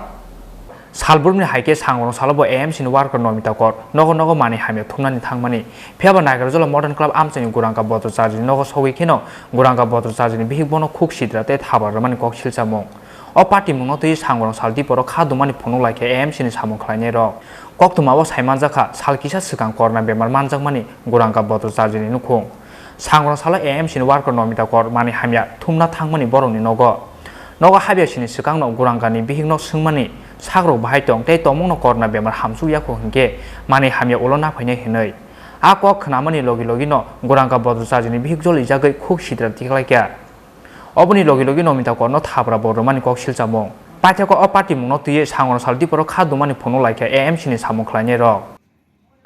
Salbrumni hai khe Sangrong salo bo A M C ni worker Nomita Kor nogo nogo manwi hamya thumnani thangmani. Phiya ba Nagarjula Modern Club amchaini Gurangka Bhattacharya ni nogo sogwi kheno Gurangka Bhattacharya ni bihik bono khuk sitra tei thapra rwmani kok silchamung. O patimungno twiwi Sangrong sal diporo kha dumani phunuk lai khe A M C ni samung khlainairok. Koktwmao sai manjakha, sal kisa swkang corona bemar manjakmani Gurangka Bhattacharya ni nukhung. Sangrong salo A M C ni worker Nomita Kor manwi hamya thumna thangmani borokni nogo. Nogo habya sini swkangno Gurangkani bihikno swngmani, sakrok bahai tong tei tongmungno corona bemar hamsuk yakho hinkhe manwi hamya ulo naphainai hinwi. A kok khnamani logi logino Gurangka Bhattacharya ni bihik jolijagwi khuk sitra tiklaikha. Oboni logi logi Nomita Korno thapra bo rwmani kok silchamung. Paithakgo o patimungno twiwi Sangrong sal diporo kha dumani phunuk laikha A M C ni samung khlainairok.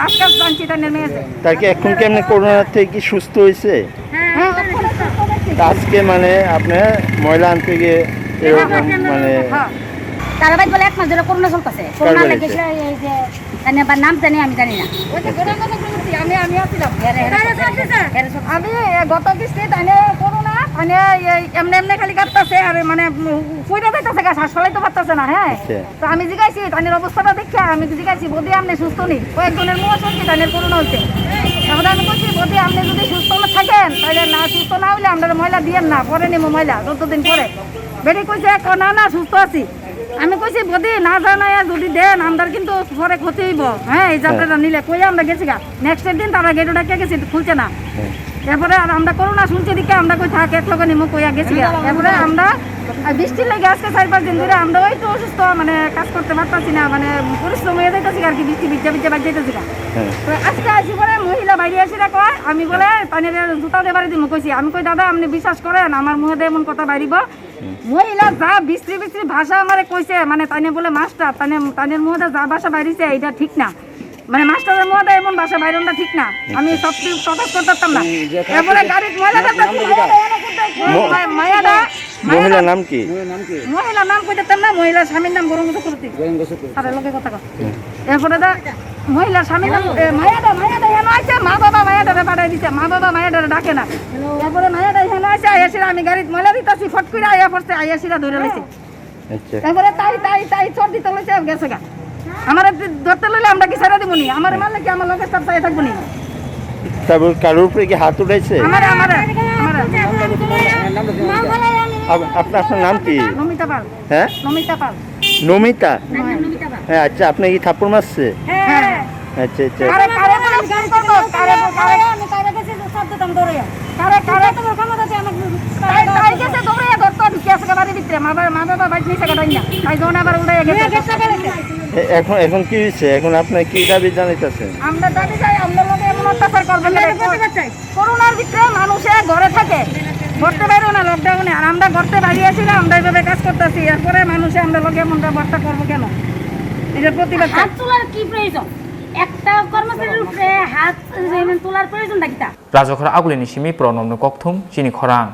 আজকাল জানছি তানের মেয়েছে। তাকে এখন কেমনে করোনা থেকে কি সুস্থ হয়েছে? হ্যাঁ, এখন সুস্থ হয়েছে। তা আজকে মানে আপনার ময়লা আনতে গিয়ে এরকম হ্যাঁ, হ্যাঁ, মানে হ্যাঁ। তারা ভাই বলে এক মাস ধরে করোনা চলতেছে। কার করোনা বাড়িতে? লেগেছে এই যে, মানে, আবার নাম জানি আমি জানি না। ওই যে গোলাম কথা বলছি, আমি, আমি আসছিলাম। এরে, এরে, তারা সব দিছে। এরে সব। আমি, এ, গত কিস্তি তানে করোনা, মানে, এই এমনি এমনি খালি কাঁপতেছে আর মানে, উম, ফুইরা যাইতেছে গা, শ্বাস ফেলাইতে পারতেছে না, হ্যাঁ। আচ্ছা। তো আমি জিজ্ঞাসি, তানের অবস্থাটা দেখে আমি জিজ্ঞাসি, "বৌদি, আপনি সুস্থ নি?" কয়েকজনের মুখে শুনছি, তানের করোনা হয়েছে। তারপরে আমি বলছি, "বৌদি, আপনি যদি সুস্থ না থাকেন, তাহলে না, সুস্থ না হইলে আমরা ময়লা দিয়েন না, পরে নেবো ময়লা, চোদ্দ দিন পরে।" বেটি কইছে, "ক-, না, না, সুস্থ আছি।" আমি কইছি, "বৌদি, না জানাইয়া যদি দেন, আমরার কিন্তু পরে ক্ষতি হইব, হ্যাঁ, এই যাত্রাটা হ্যাঁ। নিলে।" কইয়া আমরা গেছি গা। নেক্সট দিন তারা গেট ওটা কে গেছে, খুলছে না। হুম। এরপরে আর আমরা করোনা শুনছি দিকে আমরা কই থাক, এক লগে নিমু কইয়া গেছি গা। এরপরে আমরা, আর বৃষ্টির লেগে আজকে চার পাঁচ দিন ধরে আমরা ওই তো অসুস্থ, মানে কাজ করতে পারতাছি না, মানে পরিশ্রম হয়ে যাইতাছি আর কি, বৃষ্টি ভিজা ভিজা বাজ যাইতাছি গা। হ্যাঁ। তো আজকে আসি পরে মহিলা বাইরে আসি দেখো, আমি বলে তাইনের জুতা দিয়ে বাড়ি দিমু কইছি। আমি কই, "দাদা, আপনি বিশ্বাস করেন, আমার মুখে দিয়ে এমন কথা বাইরিব?" মহিলা যা বিশ্রী বিশ্রী ভাষা আমারে কইছে, মানে তাইনে বলে মাস্টার, তাইনে, তাইনের মুখে যা ভাষা বাইরিছে, এটা ঠিক না। মানে মাস্টারের মুখে এমন ভাষা বাইরনটা ঠিক না। আমি সব কিছু প্রকাশ করতে পারতাম না। হুম, যে এরপরে গাড়ির ময়লা নাম, নাম দেখি। মা-, মায়াদা, মহিলার নাম কি? মহিলার নাম কইতে পারতাম না, মহিলার স্বামীর নাম গৌরাঙ্গ চক্রবর্তী। গৌরাঙ্গ চক্রবর্তী। তারা লোকে কথা কয়। এরপরে দা মহিলা স্বামী নাম, এ, মায়াদা, মায়াদা, এখানে আছে, মা বাবা মায়াদারে পাঠাই দিছে, মা বাবা মায়াদারে ডাকে না। তারপরে মায়াদা এখানে আছে, আইয়াসিরা আমি গাড়িত ময়লা দিতাছি, ফট করে আইয়া পড়ছে, আইয়াসিরা ধরে লইছে। আচ্ছা। তারপরে তাই, তাই, তাই চোর দিতে লইছে, গেছে গা। আমারে ধরতে লইলে আমরা কি ছেড়ে দিমু নি? আমারে মারলে কি আমার লগে স্টাফ চাই থাকবো নি? তারপর কারোর উপরে কি হাত উঠাইছে? আমারে, আমারে, আমারে। আপ-, আপনার, আপনার নাম কি? নমিতা পাল। হ্যাঁ? নমিতা পাল। নমিতা? হ্যাঁ। হ্যাঁ, আচ্ছা, আপনি কি থাপ্পড় মারছে? হ্যাঁ। আচ্ছা, আচ্ছা। কারে, কারে বলে ফোন করবো? কারে, কারে? আমি কারে গেছি যে সব দিতাম দৌড়ে। কারে, কারে? তাই, তাই গেছে দৌড়ে, ঘর তো ঢুকে আছে বাড়ির ভিতরে। মা বাবা, মা বাবা বাইক নিচে গেছে না। তাই জন্য আবার উড়ে গেছে। এ-, এখন, এখন কি হয়েছে? এখন আপনি কি দাবি জানাইতেছেন? আমরা দাবি চাই, আমরা লোকে এমন অত্যাচার করবেন না। করোনার ভিতরে মানুষে ঘরে থাকে। করতে পারো না লকডাউনে, আর আমরা করতে পারি আছি না, আমরা এইভাবে কাজ করতেছি, এরপরে মানুষে আমরা লগে আমরা বার্তা করবো কেন? এটার প্রতিবাদ চাই। আর চুলার কি প্রয়োজন? একটা কর্মচারীর উপরে হাত, মানে, তোলার প্রয়োজনটা কিতা? Rajakhor Agulini simi Pranobni kokthum chini khorang.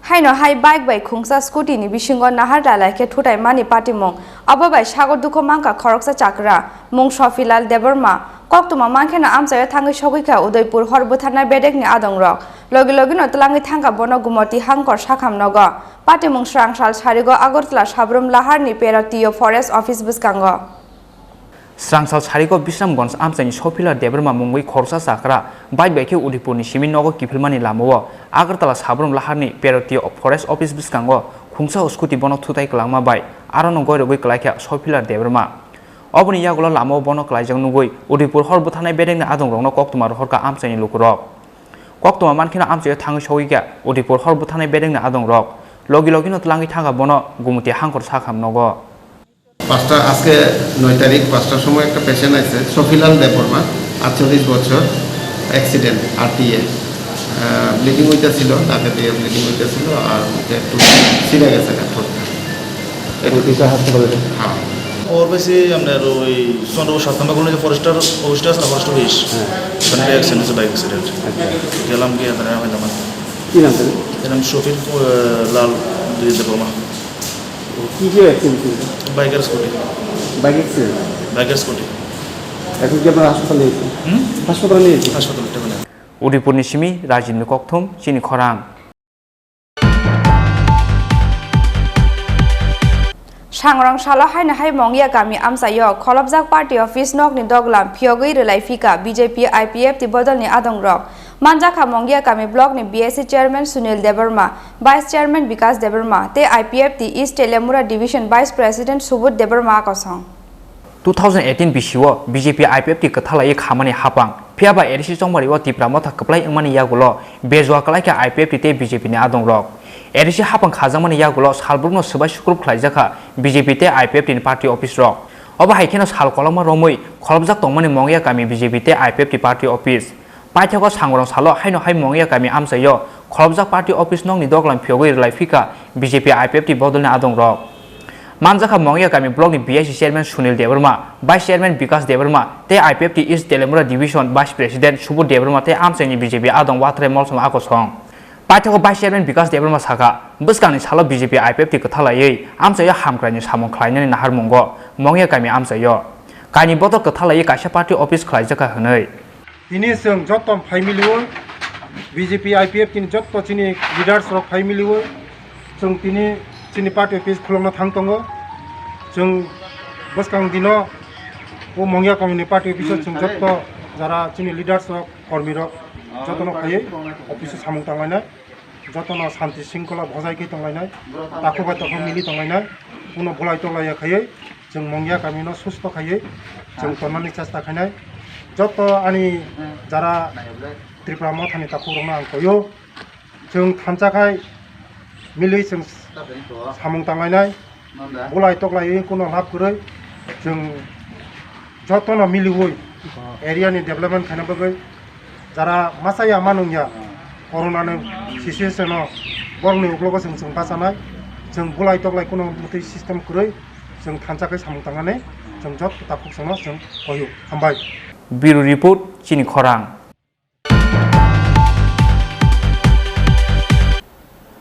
Haino hai bike bai khungsa scooty ni bisingo nahar lalai khe thutai mani patimung. Abo bai sago dukhu mankha khoroksa chakra, mung Sofilal Debbarma. Koktwma mankheno amchaio thangwi sogwi kha Udaipur hor bwtharnai bedekni adongrok. Logi logino twlangwi thangkha bono Gumoti Hangkor sakham nogo. Patimung srang sal sarigo Agartala Sabrum Laharni Peratiyo Forest Office bwskango. Srangsal sarigo Bisramganj amchaini Sofila Debbarma mungwi khoroksa chakra bike bai khe Udaipurni simi nogo kiphilmani lamao Agartala Sabrum Laharni Peratiyo Forest Office bwskango khungsa o scooty bono thutai kwlangma bai arono goirogwi kwlaikha Sofila Debbarma. Oboni yagulo lamao bono kwlaijak nugwi Udaipur hor bwtharnai bedekni adongrokno koktwma rohorkha amchaini lukurok. Koktwma mankheno amchaio thangwi sogwikha Udaipur hor bwtharnai bedekni adongrok. Logi logino twlangwi thangkha bono Gumoti Hangkor sakham nogo. পাঁচটা, আজকে নয় তারিখ, পাঁচটার সময় একটা পেশেন্ট আছে, সফিলাল দেববর্মা, আটচল্লিশ বছর, অ্যাক্সিডেন্ট, আরটিএ। ব্লিডিং হইতেছিল, তাকে দিয়ে ব্লিডিং হইতেছিল, আর মুখে একটু ছিঁড়ে গেছে ঠোঁটটা। এটা হাসপাতালে? হ্যাঁ। খবর পাইছি আপনার ওই চন্দ্রপুর সাত নম্বর কলোনিতে ফরেস্টার অফিসটা আছে না, ফরেস্ট অফিস? হ্যাঁ। ওখানে একটা অ্যাক্সিডেন্ট হয়েছে, বাইক অ্যাক্সিডেন্ট। আচ্ছা। গেলাম গিয়ে তারা হইলাম আর কি। কি নাম তাদের? এর নাম শফিক, আহ, লাল দেববর্মা। কি কি অ্যাক্সিডেন্ট হয়েছে? বাইক আর স্কুটি। Bike accident? বাইক আর স্কুটি। এখন কি আপনারা হাসপাতালে নিয়েছেন? হুম? হাসপাতালে নিয়েছেন? হাসপাতালে নিয়ে। Udaipurni simi Rajibni kokthum chini khorang. Sangrong salo haino hai Mongya kami amchaio kholopjak party office nokni doglam phiyogwi rwlai phika B J P I P F T bodolni adongrok. Manjakha Mongya kami blockni B S C chairman Sunil Debbarma, vice chairman Bikas Debbarma tei I P F T East Telemura division vice president Subodh Debbarma kosong. Two thousand eighteen bisio B J P I P F T kwthalaiwi khamani hapang. Phiyaba A D C chongmario Tipra motha kwplai wngmani yagulo bejua kwlaikha I P F T tei B J P ni adongrok. A D C hapang khajakmani yagulo salbrumno swbai sukrup khlaijakha B J P tei I P F T ni party office rok. Obo hai kheno sal kolokma romwi kholopjak tongmani Mongya kami B J P tei I P F T party office. Paithago Sangrong salo haino hai Mongya kami amchaio kholopjak party office nokni doglam phiyogwi rwlai phika B J P I P F T bodolni adongrok. Manjakha Mongya kami blockni B I C chairman Sunil Debbarma, vice chairman Bikas Debbarma tei I P F T East Telemura division vice president Subodh Debbarma tei amchaini B J P adong Watrai Molsom akosong. Paithago vice chairman Bikas Debbarma sakha, bwskangni salo B J P I P F T kwthalaiwi amchaio hamkraini samung khlainani naharmungo Mongya kami amchaio kaini bodol kwthalaiwi kaisa party office khlaijakha hwnwi. Tini chwng joto phai miliwi, B J P, I P F T ni joto chini leaders rok phai miliwi, chwng tini chini party office khulokna thang tongo. Chwng bwskang dino o Mongya kami ni party office o chwng joto jara chini leaders rok, kormi rok jotono phaiwi office o samung tanglainai. Jotono santi singkhola bhojai khe tonglainai, takhuk bai takhuk mili tonglainai, kuno bulai toklaiya khaiwi chwng Mongya kamino susto khaiwi chwng tonmani chesta khainai. Joto ani jara Tripura mothani takhukrokno ang koyo, chwng thansa khai milwi chwng samung tanglainai. Bulai toklai wngkhe kuno lab kwrwi chwng jotono miliwi area ni development khaina bagwi jara masa ya ma nung ya corona ni situation o borok ni uklogo chwng chwng bachanai chwng bulai toklai kuno mwtwi system kwrwi chwng thansa khe samung tangnani chwng joto takhuk chwngno chwng koyo. Hambai. Bureau Report, chini khorang.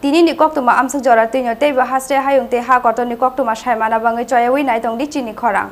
Tini ni koktwma amswk jora twino teibo hasre hayung tei ha kotor ni koktwma saimana bangwi choyawi nai tongdi chini khorang.